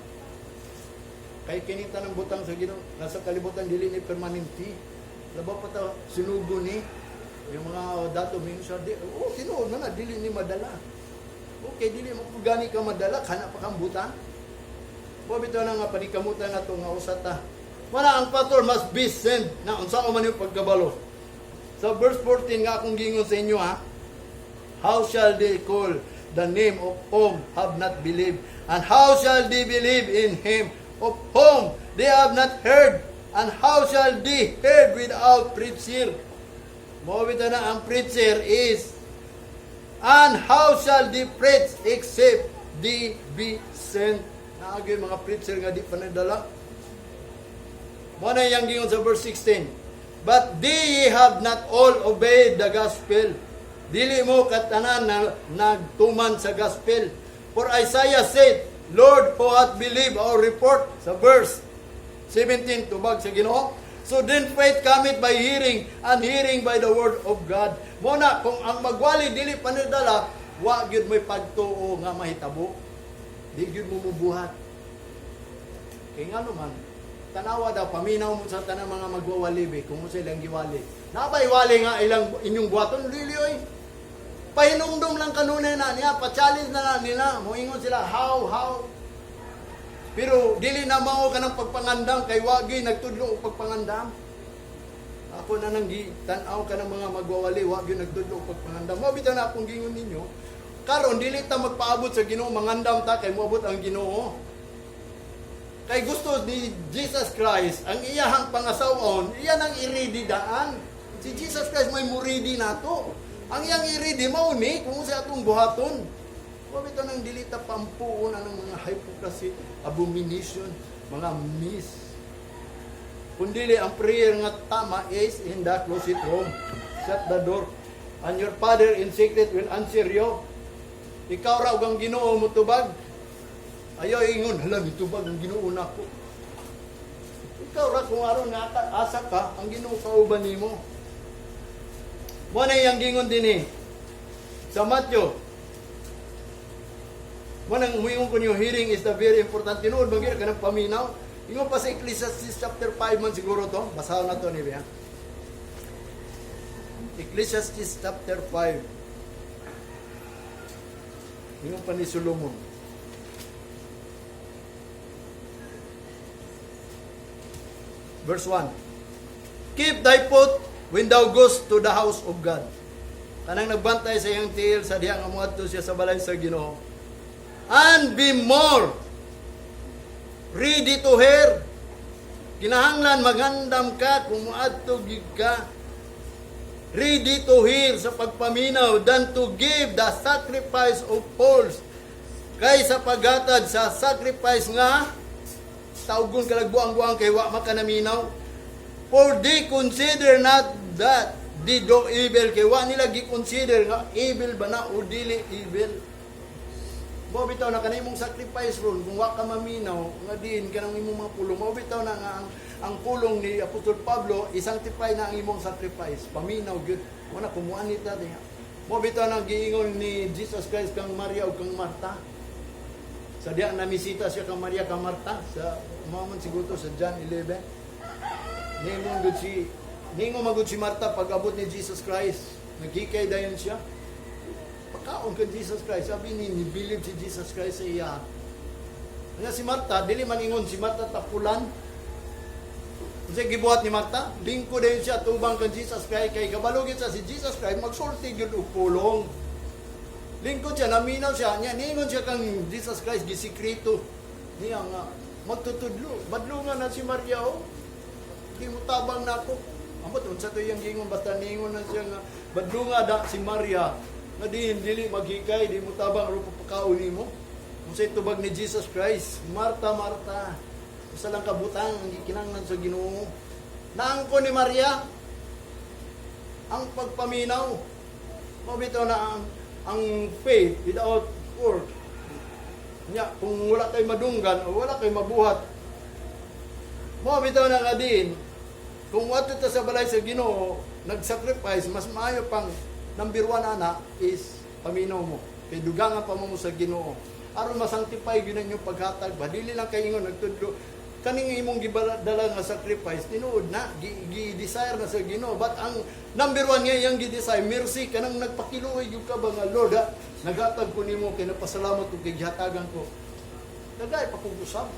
Kay kining tanang butang sa Ginoo nasa kalibutan, dili ni permanente. Labaw pa ta sinugo ni yung mga dato minsan di oh tinuod na na dili ni madala. Okay, dili mo kung gani ka madala kana pa kang butang. Mo bitaw na nga panikamutan na to nga usa ta. Wala, ang pastor must be sent na unsa man yung pagkabalo. Sa verse 14 nga akong gingon sa inyo, ha. How shall they call the name of whom have not believed? And how shall they believe in him of whom they have not heard? And how shall they heard without preacher? Mo bitaw na ang preacher is, and how shall they preach except they be sent? Naagay mga preacher nga di pa nadala. Mo na yang gingon sa verse 16. But they have not all obeyed the gospel. Dili mo katanan na nagtuman sa gospel. For Isaiah said, "Lord, who hath believed our report?" Sa verse 17, tubag sa Ginoo. So then faith cometh by hearing, and hearing by the word of God. Mo na, kung ang magwali dili panidala, wa gyud mo'y pagtuo nga mahitabo. Di gyud mo mubuhat. Kay nga naman, tanawa daw, paminaw mo sa tanang mga magwawali, be, kung mo silang giwali. Nabay wali nga ilang inyong buhaton, dili oy. Pahinumdum lang kanunay na niya, pa-challenge na na nila. Moingon sila, "How, how?" Pero dili na mao kanang pagpangandam kay wagi nagtudlo og pagpangandam. Ako na nang tan-aw ka ng mga magwawali, wagi nagtudlo og pagpangandam. Mao bitaw na akong gingon ninyo. Karon dili ta magpaabot sa Ginoo, mangandam ta kay moabot ang Ginoo. Kay gusto ni Jesus Christ ang iyahang pangasawon, iya nang i-ready daan. Si Jesus Christ may muridi nato. Ang iyang i-ready mao ni kung sa atong buhaton. Wa bitaw nang dili ta pampuon ang mga hypocrisy, abomination, mga miss. Kundili ang prayer nga tama is in the closet room. Shut the door. And your Father in secret will answer you. Ikaw ra ug ang Ginoo motubag. Ayaw ingon, "Hala, nitubag ang Ginoo nako." Ikaw ra, kung aron nga asa ka, ang Ginoo kauban nimo. Mo na iyang gingon dinhi sa Matthew. Mo nang muingon ko niyo, hearing is the very important. Tinuod man gyud kanang paminaw. Ingon pa sa Ecclesiastes chapter 5 man siguro to. Basahon na to ni Bea. Ecclesiastes chapter 5. Ingon pa ni Solomon. Verse 1. Keep thy foot when thou goest to the house of God. Kanang nagbantay sa iyang tiil sa diha nga moadto siya sa balay sa Ginoo. And be more ready to hear. Kinahanglan magandam ka kung moadto gyud ka. Ready to hear sa pagpaminaw than to give the sacrifice of fools. Kay sa paghatag sa sacrifice nga tawgon ka buang-buang kay wa makanaminaw. For they consider not that they do evil, kay wa nila gi-consider nga evil ba na o dili evil. Mao bitaw na kanang imong sacrifice ron, kung wa ka maminaw nga diin kanang imong mga pulong, mao bitaw na nga ang pulong ni Apostol Pablo, i-sanctify na ang imong sacrifice. Paminaw gyud. Wala kumuha nita diha. Mao bitaw na giingon ni Jesus Christ kang Maria ug kang Marta. Sa diya namisita siya kang Maria, kang Marta, sa mao man siguro to sa John 11. Ningon magud si Marta pag abot ni Jesus Christ. Naghikay dayon siya. Pagkaon kang Jesus Christ, sabi ni nibilib si Jesus Christ sa iya. Kanya si Marta, dili man ingon si Marta tapulan. Kasi gibuhat ni Marta, lingkod dayon siya tubang kang Jesus Christ kay kabalo gyud sa si Jesus Christ magsulti gyud og pulong. Lingkod siya, naminaw siya, niya ningon siya kang Jesus Christ, gisikreto niya nga magtutudlo. Badlungan na si Maria, oh. Di mo tabang nako. Ambot unsa to iyang gingon, basta ningon na siya nga badlunga da si Maria nga diin dili maghikay, di mo tabang aron pagpakaon nimo. Unsay tubag ni Jesus Christ? "Marta, Marta, usa lang ka butang ang gikinahanglan sa Ginoo." Naangko ni Maria ang pagpaminaw. Mao bitaw na ang faith without work. Nya, kung wala kay madunggan o wala kay mabuhat, mao bitaw na nga din, kung wato ta sa balay sa Ginoo, nag-sacrifice, mas maayo pang number one ana is paminaw mo. Kay dugangan pa mo sa Ginoo. Aron masanctify gyud ang inyong paghatag ba, dili lang kay ingon nagtudlo kaning imong gibadala nga sacrifice, tinuod na gi-desire na sa Ginoo, but ang number one nga iyang gi-desire, mercy, kanang nagpakiluoy gyud ka ba nga, "Lord, ha, naghatag ko nimo kay napasalamat ko kay gihatagan ko." Dagay pa kog usab.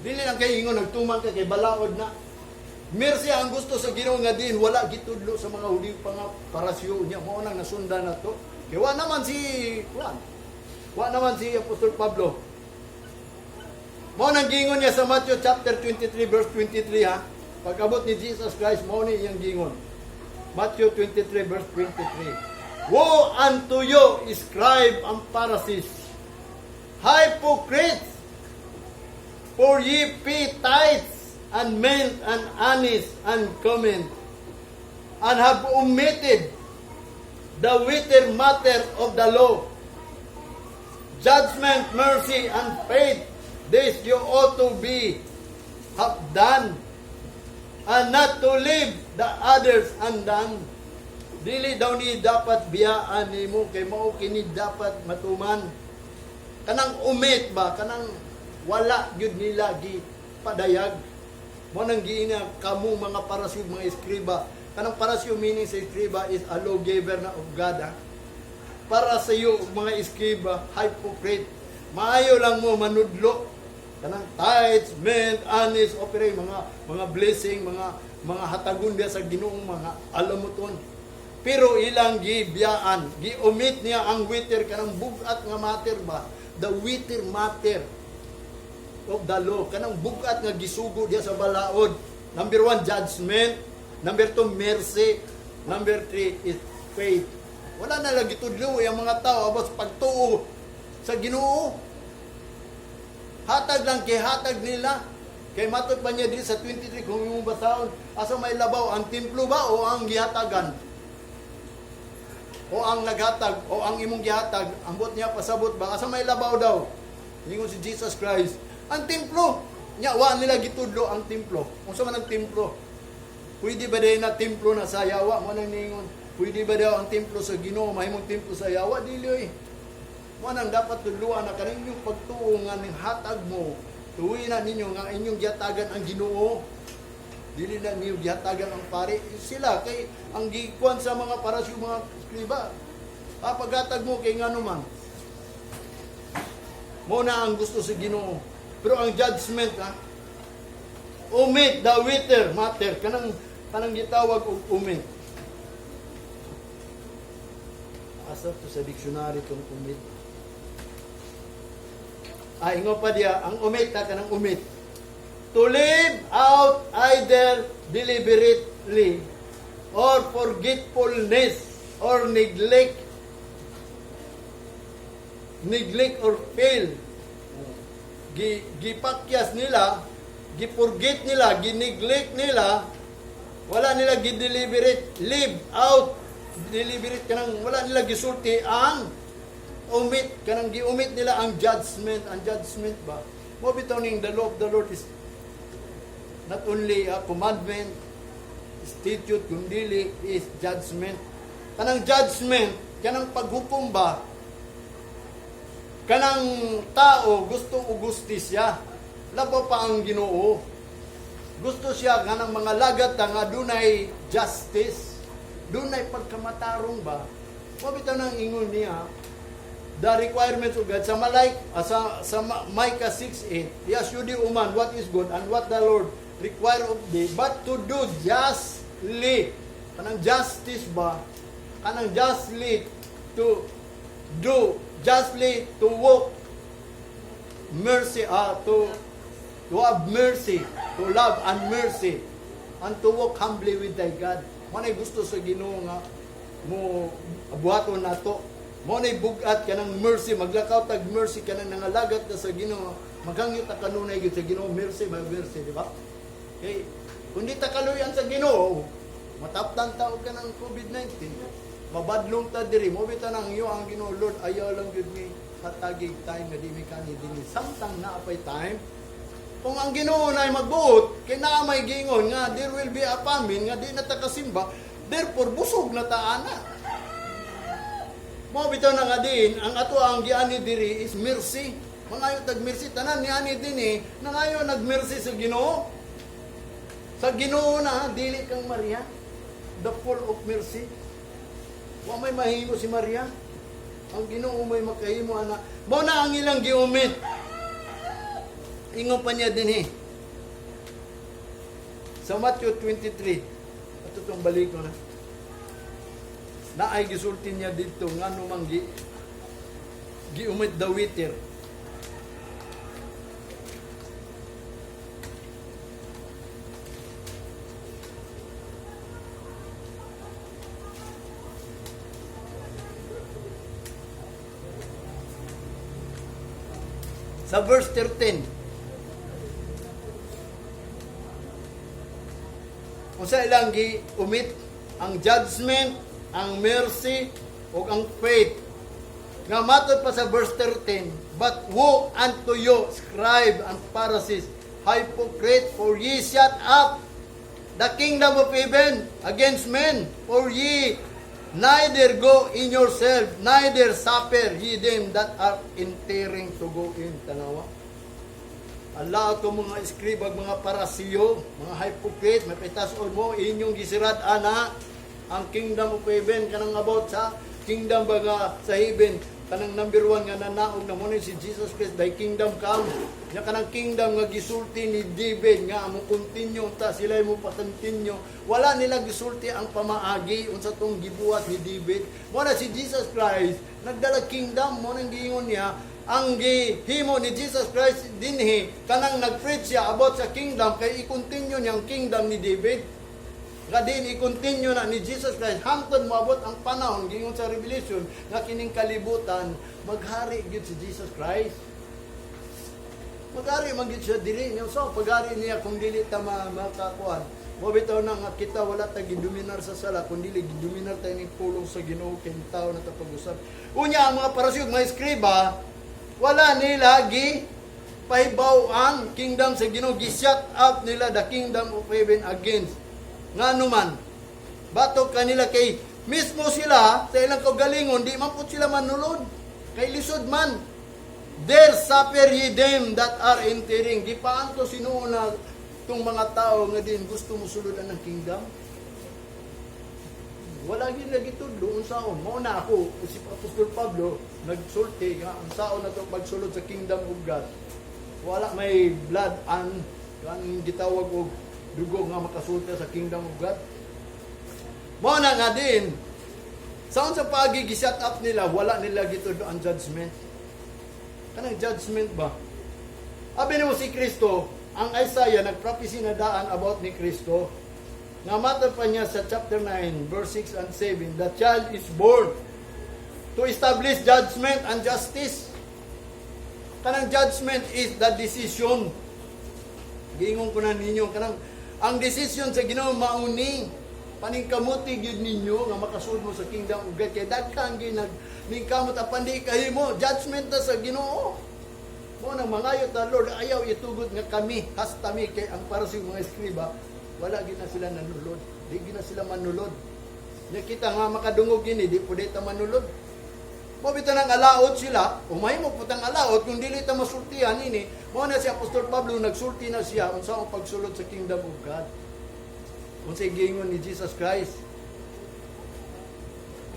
Dili lang kay ingon nagtuman ka kay balaod na. Mercy ang gusto sa Ginoo nga din wala gitudlo sa mga Hudiyo pa nga Parasyo niya, mao nang nasundan na to. Kay wa naman si Juan. Wa naman si Apostol Pablo. Mao nang gingon niya sa Matthew chapter 23 verse 23, ha. Pag-abot ni Jesus Christ, mao ni iyang gingon. Matthew 23 verse 23. "Woe unto you, scribe and Pharisees, hypocrites, for ye pay tithes and mint and anise and cumin, and have omitted the weightier matter of the law, judgment, mercy, and faith. This you ought to be have done, and not to leave the others undone." Dili daw ni dapat biyaan nimo kay mao kini dapat matuman. Kanang omit ba, kanang wala gyud nila gi padayag. Mo nang giina kamo mga Parasyo, mga eskriba. Kanang Parasyo, meaning sa eskriba is a lawgiver na of God. Ha? Para sa iyo, mga eskriba, hypocrite. Maayo lang mo manudlo. Kanang tithes, mint, anise, offering, mga blessing, mga hatagon biya sa Ginoong mga alam mo ton. Pero ilang gibiyaan, gi-omit niya ang weightier, kanang bugat nga matter ba? The weightier matter of the law. Kanang bugat nga gisugo diya sa balaod. Number one, judgment. Number two, mercy. Number three is faith. Wala na lagi tudlo ang mga tao about sa pagtuo sa Ginoo. Hatag lang kay hatag nila. Kay matod pa niya diri sa 23, kung imong basahon, asa may labaw, ang templo ba o ang gihatagan? O ang naghatag o ang imong gihatag, ambot niya pasabot ba, asa may labaw daw? Ingon si Jesus Christ, ang templo. Nya wa nila gitudlo ang templo. Unsa man ang templo? Pwede ba din na templo na sa yawa mo nang ningon? Pwede ba daw ang templo sa Ginoo mahimong templo sa yawa? Dili oy. Mo nang dapat tudluan na kaninyong pagtuo nga ning hatag mo, tuwi na ninyo nga inyong gihatagan ang Ginoo. Dili na ninyo gihatagan ang pare. Sila kay ang gikuan sa mga Parasyo, mga eskriba. Papaghatag mo kay ngano man. Mo na ang gusto sa Ginoo. Pero ang judgment, ha, omit the weightier matter, kanang gitawag og omit. Asa to sa dictionary tong omit? Ah, ingon pa diya, ang omit ha, kanang omit. To leave out either deliberately or forgetfulness or neglect or fail. Gipakyas nila, gi-forget nila, gi-neglect nila, wala nila gi-deliberate, leave out, deliberate kanang wala nila gisulti ang omit, kanang gi-omit nila ang judgment, ang judgment ba? Mo bitaw ning the law of the Lord is not only a commandment, statute, kundili is judgment. Kanang judgment, kanang paghukom ba, kanang tao gusto og hustisya. Labaw pa ang Ginoo. Gusto siya kanang mga lagat ta nga dunay justice, dunay pagkamatarong ba. Mo bitaw nang ingon niya, the requirements of God sa Malay sa Micah 6:8, "Yes, you do, man, what is good and what the Lord require of thee, but to do justly." Kanang justice ba, kanang justly, to do justly, to walk mercy, to have mercy, to love and mercy, and to walk humbly with thy God. Mo nay gusto sa Ginoo nga mo buhaton nato. Mo nay bugat kanang mercy, maglakaw tag mercy, kanang nangalagat na sa Ginoo, maghangyo ta kanunay gyud sa Ginoo, mercy, may mercy, di ba? Okay, kung di ta kaluyan sa Ginoo, mataptan ta og kanang COVID-19, mabadlong ta diri. Mo bitaw nang iyo ang Ginoo, "Lord, ayaw lang gyud mi hatagig time nga di mi kani dinhi samtang naa pay time." Kung ang Ginoo na ay magbuot, kay naa may giingon nga there will be a famine nga di na ta kasimba, therefore busog na ta ana. Mo bitaw na nga din, ang ato ang giani diri is mercy. Mangayo tag mercy, tanan ni ani dinhi, nangayo nag mercy sa Ginoo. Sa Ginoo na, dili kang Maria. The full of mercy. Wa may mahimo si Maria. Ang Ginoo may makahimo ana. Mao na ang ilang giumit. Ingon pa niya dinhi. Sa Matthew 23, ato itong balik ko na. Naay gisulti niya dito nga mang giumit the wither. Sa verse 13. Unsa ilang gi-umit? Ang judgment, ang mercy, ug ang faith. Nga matod pa sa verse 13, "But woe unto you, scribe and Pharisees, hypocrite, for ye shut up the kingdom of heaven against men, for ye neither go in yourself, neither suffer ye them that are entering to go in." Tanawa. Allah ko mga eskribag, mga Parasiyo, mga hypocrite, may pitas mo, inyong gisirad ana ang kingdom of heaven. Kanang about sa kingdom ba nga sa heaven, kanang number one nga nanaog na mo si Jesus Christ, "Thy kingdom come." Nya kanang kingdom nga gisulti ni David nga mo continue ta sila mo pa-continue, wala nila gisulti ang pamaagi unsa tong gibuhat ni David. Mo na si Jesus Christ nagdala kingdom. Mo nang giingon niya ang gihimo ni Jesus Christ dinhi, kanang nag-preach siya about sa kingdom kay i-continue niyang kingdom ni David nga din i-continue na ni Jesus Christ hangtod moabot ang panahon, giingon sa Revelation, nga kining kalibutan maghari gyud si Jesus Christ. Maghari man gyud siya diri niya. So paghari niya, kung dili ta makakuan mo bitaw na nga kita wala ta gidominar sa sala kung dili gidominar tayo ning pulong sa Ginoo kay tao na ta pag-usab. Unya ang mga Parasiyo, mga eskriba, wala nila gi pahibaw ang kingdom sa Ginoo. Gi-shut up nila the kingdom of heaven against. Ngano man? Batok kanila kay mismo sila sa ilang kaugalingon di man pud sila manulod kay lisod man. "There suffer ye them that are entering." Gipaanto sinuuna tong mga tao nga din gusto mo suludan ng kingdom. Wala gid lagi tudlo unsaon. Mao na ako si Apostol Pablo nagsulti nga unsaon na to pagsulod sa kingdom of God. Wala may blood and ang gitawag og dugo nga makasulti sa kingdom of God. Mao na nga din sa unsa paagi gi-shut up nila, wala nila gitudlo ang judgment. Kanang judgment ba? Abi nimo si Kristo, Ang Isaiah nagprophecy na daan about ni Kristo. Nga matod pa niya sa chapter 9, verse 6 and 7, the child is born to establish judgment and justice. Kanang judgment is the decision. Giingon ko na ninyo kanang ang decision sa Ginoo mauni paningkamuti gyud ninyo nga makasulod mo sa kingdom of God kay daghan gyud nag ningkamot apan di kahimo. Judgment na sa Ginoo. Mo nang mangayo ta, "Lord, ayaw itugot nga kami hasta mi," kay ang para sa mga eskriba, wala gyud na sila nanulod, di gyud na sila manulod. Nya kita nga makadungog gini, di pud ta manulod. Mo bitaw nang alaot sila, umay mo putang alaot kung dili ta masultihan ini. Mo na si Apostol Pablo nagsulti na siya unsa ang pagsulod sa kingdom of God. Unsay giingon ni Jesus Christ?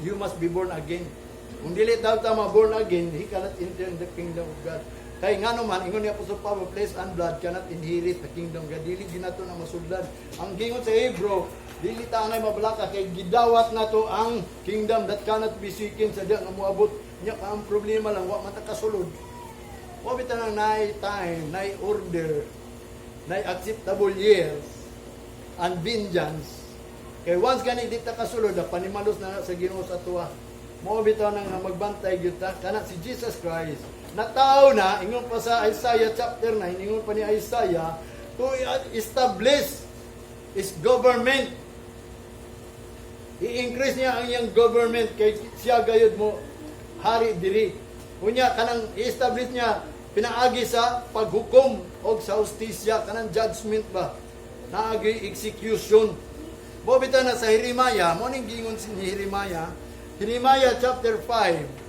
You must be born again. Kung dili daw ta ma-born again, he cannot enter in the kingdom of God. Kay ngano man, ingon ni Apostol Pablo, flesh and blood cannot inherit the kingdom of God. Dili ginato na masuldan. Ang gingon sa Hebrew, dili ta angay mabalaka kay gidawat nato ang kingdom that cannot be shaken sa diya nga moabot. Nya pa ang problema lang, wa man ta kasulod. Wa bitaw nang naay time, naay order, naay acceptable years and vengeance. Kay once gani di ta kasulod, panimalos na na sa Ginoo sa tuwa. Mao bitaw nang nga magbantay gyud ta kana si Jesus Christ. Natawo na, ingon pa sa Isaiah chapter 9, ingon pa ni Isaiah to establish his government. I-increase niya ang iyang government kay siya gayud mo hari diri. Unya kanang i-establish niya pinaagi sa paghukom og sa hustisya, kanang judgment ba, naagi execution. Mo bitaw na sa Jeremiah, mo ning gingon si ni Jeremiah, Jeremiah chapter 5.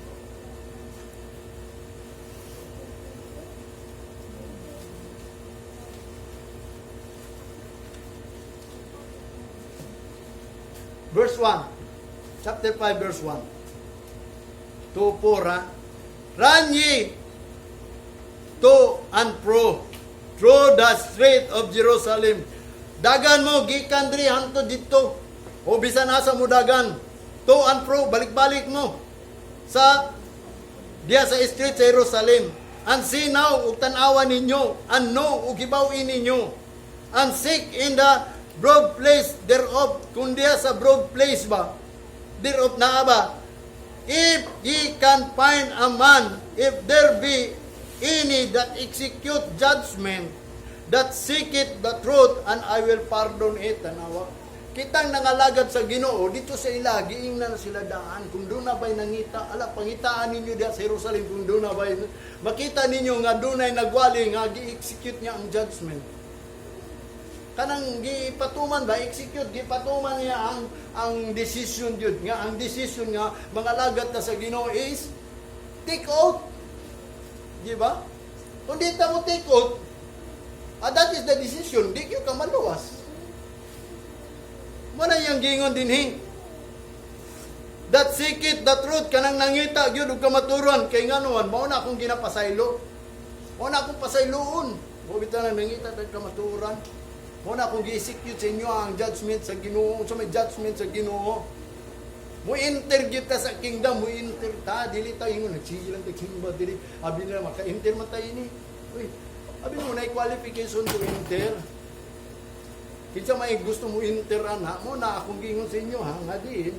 Verse 1. Chapter 5 verse 1. To 4 ha. "Run ye to and fro through the street of Jerusalem." Dagan mo gikan diri hangtod didto. O bisan asa mo dagan. To and fro, balik-balik mo sa diya sa street sa Jerusalem. "And see now," ug tan-awa ninyo, "and know," ug hibaw-i ninyo. "And seek in the broad place thereof," kung diya sa broad place ba, thereof naa ba, "if ye can find a man, if there be any that execute judgment, that seeketh the truth, and I will pardon it." Tanawa. Kitang nangalagad sa Ginoo dito sa ila, giingnan na sila daan kung doon na ba'y nangita, ala, pangitaan ninyo diya sa Jerusalem kung doon na ba'y makita ninyo nga dunay nagwali nga gi-execute niya ang judgment, kanang gipatuman ba, execute, gipatuman niya ang decision jud nga ang decision nga mga lagat na sa Ginoo is take oath, di ba? Kung di ta mo take oath, that is the decision, di gyud ka maluwas. Mo na iyang gingon dinhi, "That seeketh the truth," kanang nangita gyud og kamaturan, kay ngano man, mao na akong ginapasaylo, mao na akong pasayloon. Mo bitaw na nangita tag kamaturan. Mo na akong gi-execute sa inyo ang judgment sa Ginoo, sa may judgment sa Ginoo. Mo enter gyud ta sa kingdom, mo enter ta, dili ta ingon nagsige lang tag simba dili. Abi nila maka-enter man tayo ini. Uy, abi mo na qualification to enter. Kinsa may gusto mo enter ana, mo na akong giingon sa inyo ha, nga diin.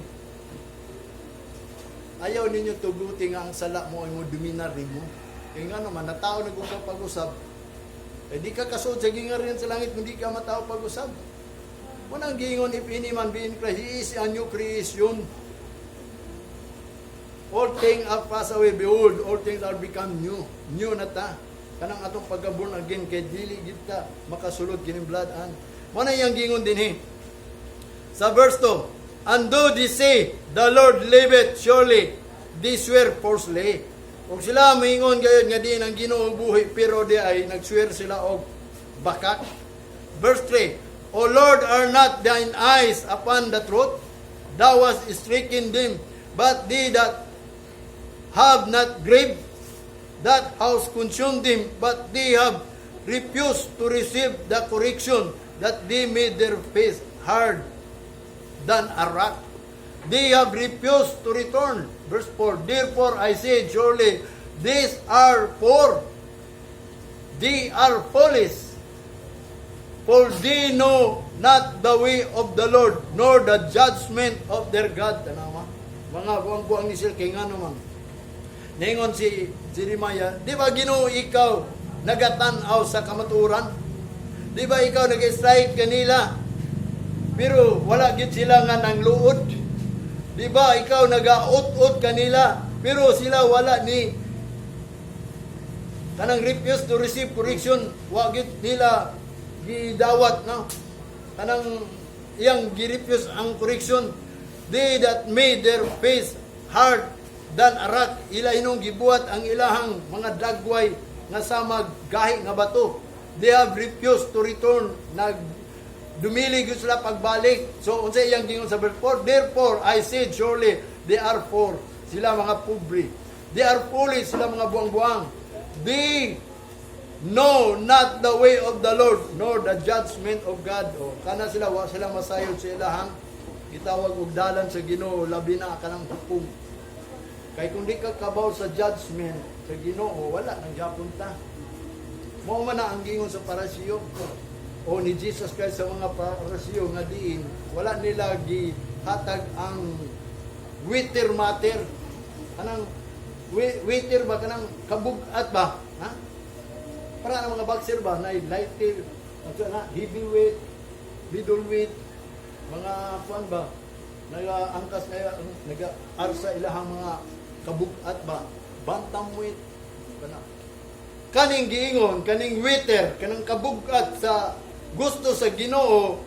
Ayaw ninyo tuguti nga ang sala mo ay mo dominar nimo. Kay nga naman, natao na kung pag-usab, eh di ka kasud sa gingharian sa langit kung di ka matao pag-usab. Unang giingon, "If any man be in Christ, he is a new creation. All things are passed away, behold, all things are become new." New na ta. Kanang atong pagka-born again, kay dili gid ta makasulod kining blood an. Mo na iyang gingon dinhi. Sa verse 2, "And though they say, 'The Lord liveth,' surely they swear falsely." Ug sila moingon gayud nga diin ang Ginoo buhi, pero di ay nag-swear sila og bakak. Verse 3, "O Lord, are not thine eyes upon the truth? Thou hast stricken them, but they that have not grieved. Thou hast consumed them, but they have refused to receive the correction, that they made their face hard than a rock. They have refused to return." Verse 4, "Therefore I say, surely these are poor. They are foolish." "For they know not the way of the Lord, nor the judgment of their God." Tanawa. Mga buang-buang ni sila kay ngano man. Ningon si Jeremiah, "Di ba, Ginoo, ikaw nagatan-aw sa kamatuoran? Di ba ikaw nag-strike kanila? Pero wala gyud sila nga nang luod. Di ba ikaw nagaut-ut kanila? Pero sila wala ni kanang refuse to receive correction, wa gyud nila gidawat, no? Kanang iyang gi-refuse ang correction. They that made their face hard than a rock, ila inong gibuhat ang ilahang mga dagway nga samag gahi nga bato. They have refused to return, nag dumili gyud sila pagbalik." So unsa iyang gingon sa verse 4? "Therefore I said, surely they are poor." Sila mga pobre. "They are foolish." Sila mga buang-buang. "They know not the way of the Lord, nor the judgment of God." O, kana sila, wa sila masayod sa ilahang gitawag og dalan sa Ginoo, labi na kanang hukom. Kay kung di ka kabaw sa judgment sa Ginoo, wala nang gyapon ta. Mao man na ang gingon sa Parisiyo o ni Jesus Christ sa mga Parisiyo nga diin wala nila gihatag ang weightier matter. Kanang weightier ba, kanang kabugat ba? Ha? Para ang mga boxer ba na light, ano na, heavyweight, middleweight, mga kuan ba, naga-angkas kaya naga-arsa ilahang mga kabugat ba, bantamweight kana. Kaning giingon, kaning weightier, kanang kabugat sa gusto sa Ginoo,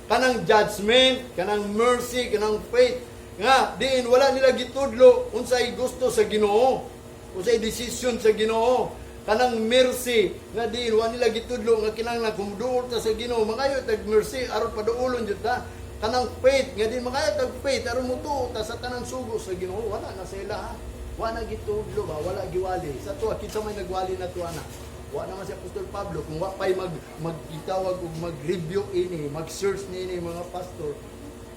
kanang judgment, kanang mercy, kanang faith nga diin wala nila gitudlo unsay gusto sa Ginoo, unsay desisyon sa Ginoo, kanang mercy nga diin wala nila gitudlo nga kinahanglan kung duol ta sa Ginoo, mangayo tag mercy aron paduolon jud ta, kanang faith nga diin mangayo tag faith aron mutuo ta sa tanang sugo sa Ginoo. Wala na sila, ha. Wala gitudlo ba, wala giwali sa tuwa. Kinsa may nagwali na tuwa na? Wa naman si Apostol Pablo. Kung wa pay magitawag og mag-review ini, mag-search niini mga pastor,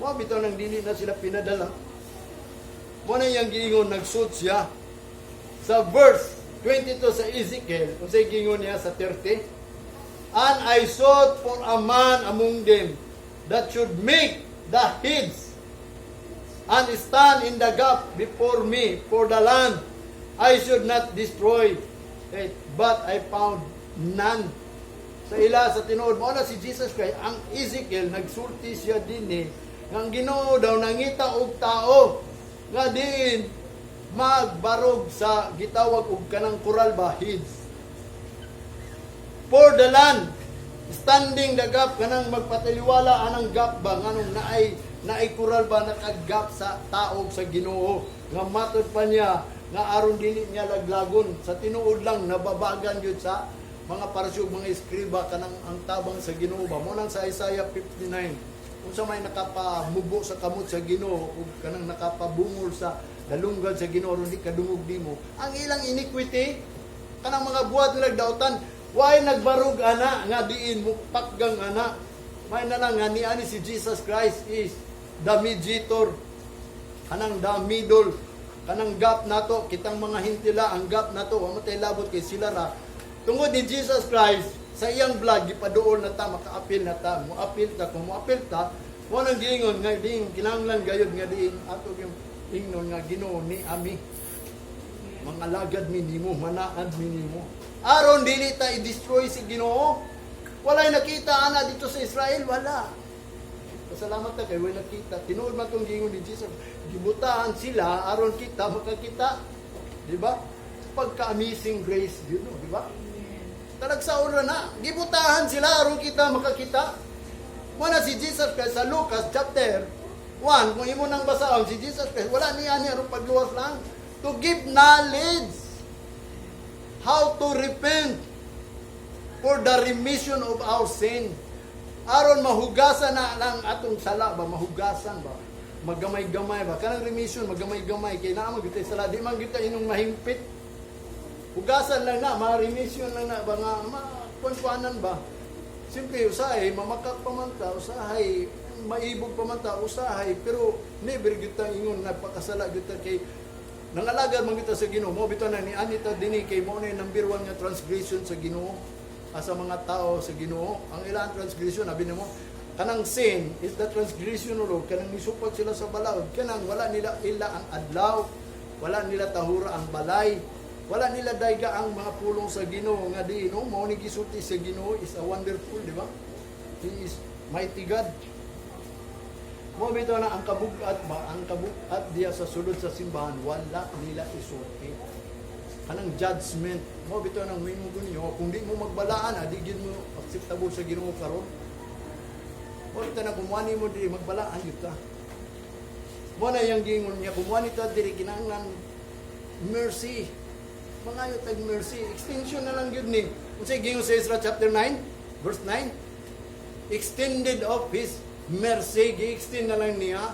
wa bitaw nang dili na sila pinadala. Mo na iyang giingon, nagsuot siya sa verse 22 sa Ezekiel. Unsay giingon niya sa 30? "And I sought for a man among them that should make the hedge and stand in the gap before me for the land, I should not destroy it, but I found none." Sa ila sa tinuod, mo na si Jesus Christ, ang Ezekiel nagsulti siya dinhi nga ang Ginoo daw nangita og tao nga diin magbarog sa gitawag og kanang kural ba, hedge for the land, standing the gap, kanang magpataliwala anang gap ba, nganong naay kural ba, nakagap sa taog sa Ginoo, nga matod pa niya nga aron dili niya laglagon. Sa tinuod lang, nababagan gyud sa mga Pariseo, mga eskriba, kanang ang tabang sa Ginoo ba. Mo nang sa Isaiah 59, unsa may nakapamubo sa kamot sa Ginoo ug kanang nakapabungol sa dalunggan sa Ginoo aron di kadungog nimo? Ang ilang iniquity, kanang mga buhat nila dautan. Why nagbarog ana nga diin mo pakgang ana? May na lang nga niani si Jesus Christ is the mediator, kanang the middle, kanang gap nato. Kitang mga hintila, ang gap nato, wa man tay labot kay sila ra. Tungod ni Jesus Christ, sa iyang blood gipaduol na ta, makaapil na ta, moapil ta. Kung moapil ta, mo nang giingon nga diin kinahanglan gayud nga diin ato yung ingnon nga, "Ginoo, ni ami mga lagad mi nimo, manaad mi nimo," aron dili ta i-destroy si Ginoo. Walay nakita ana dito sa Israel, wala. Pasalamat ta kay walay nakita. Tinuod man tong giingon ni Jesus, gibutahan sila aron kita makakita, di ba? Pagka amazing grace yun, no, di ba? Talagsaon ra na. Gibutahan sila aron kita makakita. Mo na si Jesus Christ sa Lucas chapter 1, kung imo nang basahon, si Jesus Christ, wala niya ni aron pagluwas lang. To give knowledge how to repent for the remission of our sin. Aron mahugasan na lang atong sala ba, mahugasan ba? Magamay-gamay ba? Kanang remission, magamay-gamay. Kay naa man gyud sala, di man gyud inong mahimpit. Hugasan lang na, ma-remission lang na ba nga, ma-kuan-kuanan ba? Siyempre, usahay, mamakak pa man ta, usahay, maibog pa man ta, usahay, pero never gyud ta ingon nagpakasala gyud ta kay nangalagad man gyud ta sa Ginoo. Mo bitaw na ni anita dinhi kay mo na yung number one nga transgression sa Ginoo. Sa mga tao sa Ginoo, ang ilang transgression, abi nimo, kanang sin is the transgression of law, kanang nisupat sila sa balaod, kanang wala nila ila ang adlaw, wala nila tahura ang balay, wala nila dayga ang mga pulong sa Ginoo nga di no mao ni gisulti sa Ginoo is a wonderful, di ba? He is mighty God. Mo bitaw na ang kabugat ba, ang kabugat diya sa sulod sa simbahan, wala nila isulti. Kanang judgment, mo bitaw nang mo ninyo, kung di mo magbalaan, di gyud mo acceptable sa Ginoo karon. Mo bitaw na kung mo diri magbalaan gyud ta. Mo na yang giingon niya, kung ni ta diri kinahanglan mercy. Mangayo tag mercy, extension na lang gyud ni. Unsay giingon sa Ezra chapter 9, verse 9? Extended of his mercy, gi-extend na lang niya.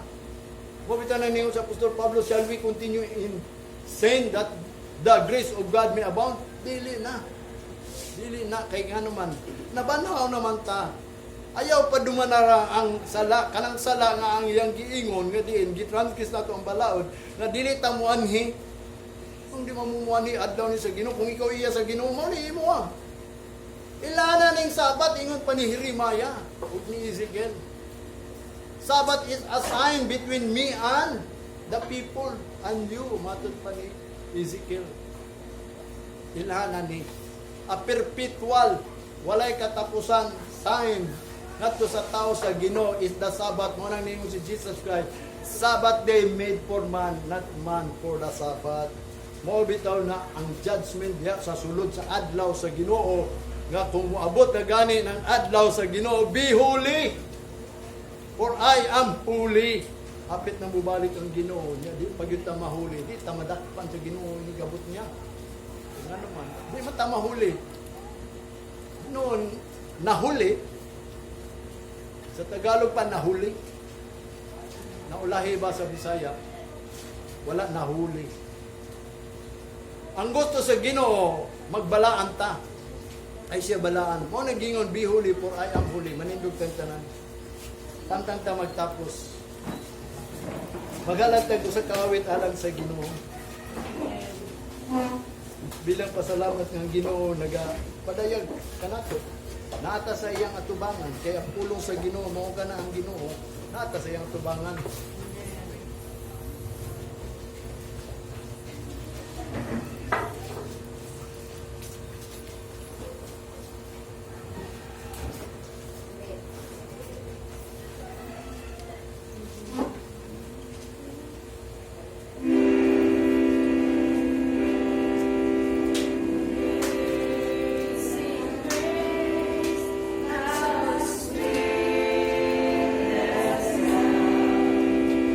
Mo bitaw na ningon sa Apostol Pablo, "Shall we continue in sin that the grace of God may abound?" Dili na. Dili na kay ngano man nabanhaw naman ta. Ayaw pa dumanara ang sala, kanang sala nga ang iyang giingon nga diin gitransgress nato ang balaod nga dili ta muanhi. Kung di mamumuanhi adlaw ni sa Ginoo, kung ikaw iya sa Ginoo, mao ni imo ah. Ilana ning Sabat, ingon pa ni Jeremiah ug ni Ezekiel. "Sabbath is a sign between me and the people and you," matod pa ni Ezekiel. Ilana ni a perpetual, walay katapusan sign ngadto sa tao sa Ginoo is the Sabbath. Mo nang ningon si Jesus Christ, "Sabbath day made for man, not man for the Sabbath." Mao bitaw na ang judgment diha sa sulod sa adlaw sa Ginoo nga kung moabot na gani ng adlaw sa Ginoo, "Be holy for I am holy." Hapit na mubalik ang Ginoo niya, di pag ta mahuli, di ta madakpan sa Ginoo ni gabot niya. Ngano man, di man ta mahuli. Noon, nahuli, sa Tagalog pa nahuli. Naulahi ba sa Bisaya? Wala nahuli. Ang gusto sa Ginoo, magbalaan ta. Ay siya balaan. Mo nagingon, "Be holy for I am holy." Manindog tang tanan. Tantang ta magtapos. Maghalatag usa ka awit alang sa Ginoo. Bilang pasalamat ng Ginoo naga padayag kanato. Naata sa iyang atubangan kay ang pulong sa Ginoo mao kana ang Ginoo. Naata sa iyang atubangan. Amazing grace, how sweet the sound.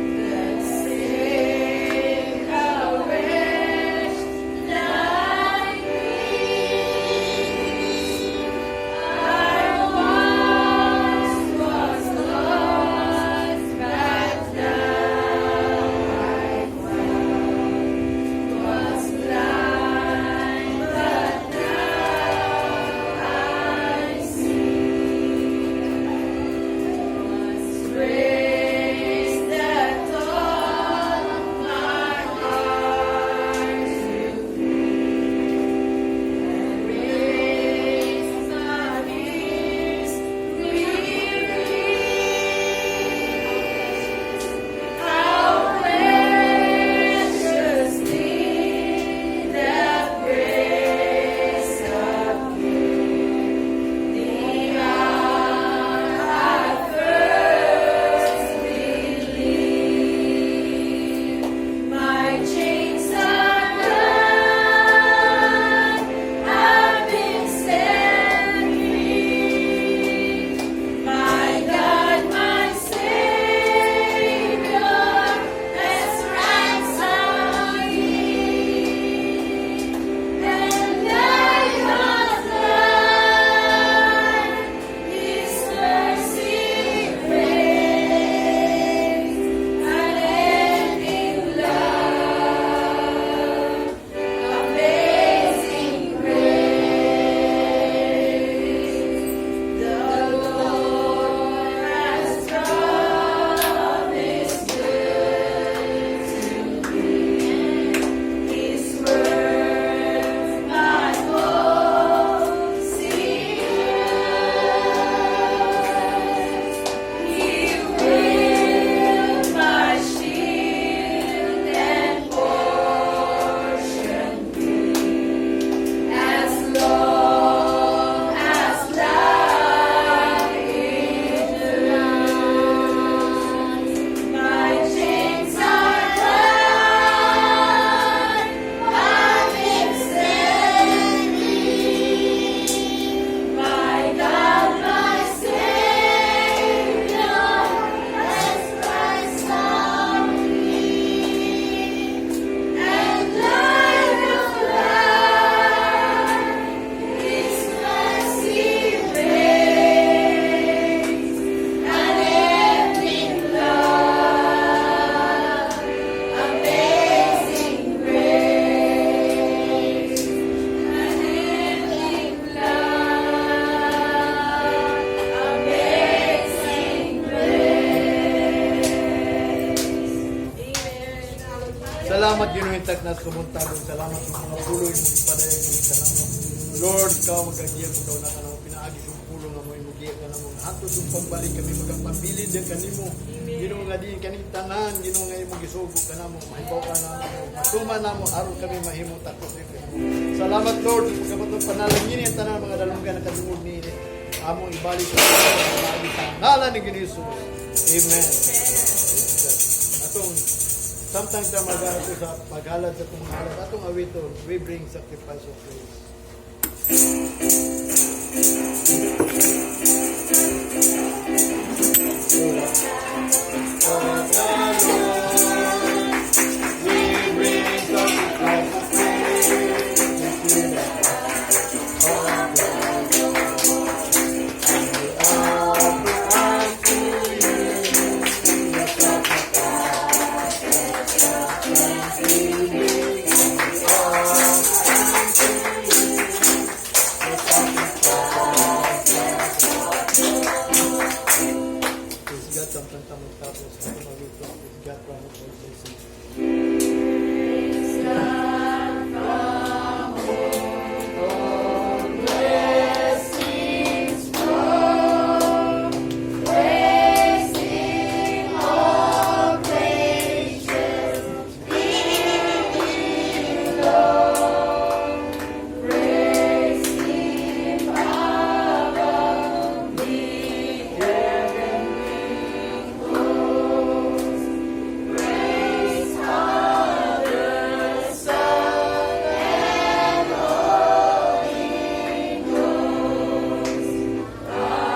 Salamat, Ginoo, intak nas kumuntagong. Salamat sa mga puloy mo ipadayag ni kanamo. Lord, ikaw magagiya mo daw na kanamo pinaagi sa pulong nga mo imugiya kanamo. Hantod sa pagbalik kami magapabilin diyan kanimo. Ginoo, nga diin kaning tanan, Ginoo, nga imong gisugo kanamo. Mahibaw ka namo. Matuman namo aron kami mahimo takos ni. Salamat, Lord, sa pagkabatong panalangin ang tanan mga dalunggan nakadungog niini. Among ibalik sa sa ngalan ni Ginoo Jesus. Amen. Atong samtang ta mag sa paghalad sa atong mga halad, atong awiton, "We Bring Sacrifice of Praise." We bring sacrifice of praise to the of the Lord. And we offer unto you the sacrifice of thanksgiving. We offer unto you the sacrifice of. Praise God, samtang ta magtapos, atong awiton, "Praise God from All Blessings." Praise God from whom all blessings flow. Praise Him, all creatures here below. Praise Him above, the heavenly hosts. Praise Father, Son, and Holy Ghost. Amen.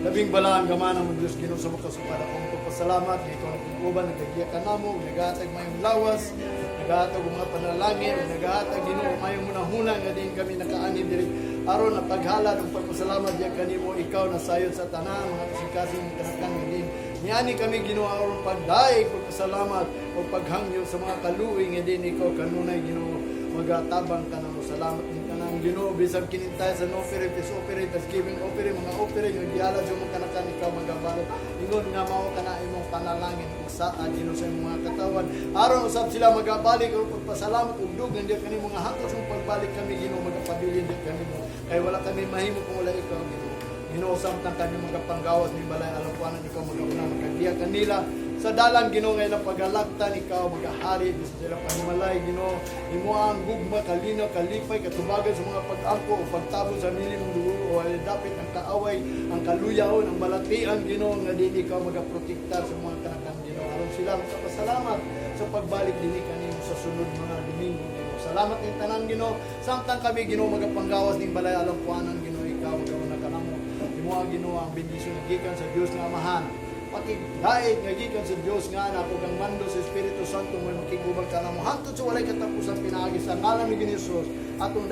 Labing balaan gamanan mo Diyos Ginoo sa makasupad akong pagpasalamat nga ikaw nagkukuban, nagagiya kanamo, nagahatag mayong lawas, nagahatag og mga panalangin, nagahatag, Ginoo, mayong hunahuna nga diin kami nakaani diri aron na paghalad ug pagpasalamat diya kanimo. Ikaw na sayon sa tanan mga kasing-kasing mga kanakan nga diin niani kami, Ginoo, aron pagdaig, pagpasalamat o paghangyo sa mga kaluoy nga diin ikaw kanunay, Ginoo, magatabang kanamo. Salamat din kanang, Ginoo, bisan kinintay sa no offering, peace offering, thanksgiving offering, mga offering nga gihalad sa imong kanakan, ikaw magabalot ingon nga mao kana imong panalangin ug saa, Ginoo, sa imong mga katawan aron usab sila magabalik ug pagpasalamat ug dugang diya kanimo nga hantod sa pagbalik kami, Ginoo, magapabilin diya kanimo kay wala kami mahimo kung wala ikaw, Ginoo. Ginoo, samtang kami magapanggawas ni balay alampuanan, ikaw magauna, makagiya kanila sa dalan, Ginoo, nga ilang pagalaktan. Ikaw magahari bisan sa ilang panimalay, Ginoo. Imo ang gugma, kalinaw, kalipay, katubagan sa mga pag-angko o pagtabon sa milimong dugo o ay dapit ang kaaway, ang kaluyaon, ang balatian, Ginoo, nga din ikaw magaprotektar sa mga kanakan, Ginoo, aron sila makapasalamat sa pagbalik dinhi kanimo sa sunod mga Domingo, Ginoo. Salamat ning tanan, Ginoo. Samtang kami, Ginoo, magapanggawas ning balay alampuanan, Ginoo, ikaw magauna kanamo. Imo ang, Ginoo, ang bendisyon nga gikan sa Dios nga Amahan, pakigdaig nga gikan sa Dios nga Anak ug ang mando sa Espiritu Santo mo makigubang kanamo hangtod sa walay katapusan pinaagi sa ngalan ni Ginoo Jesus atong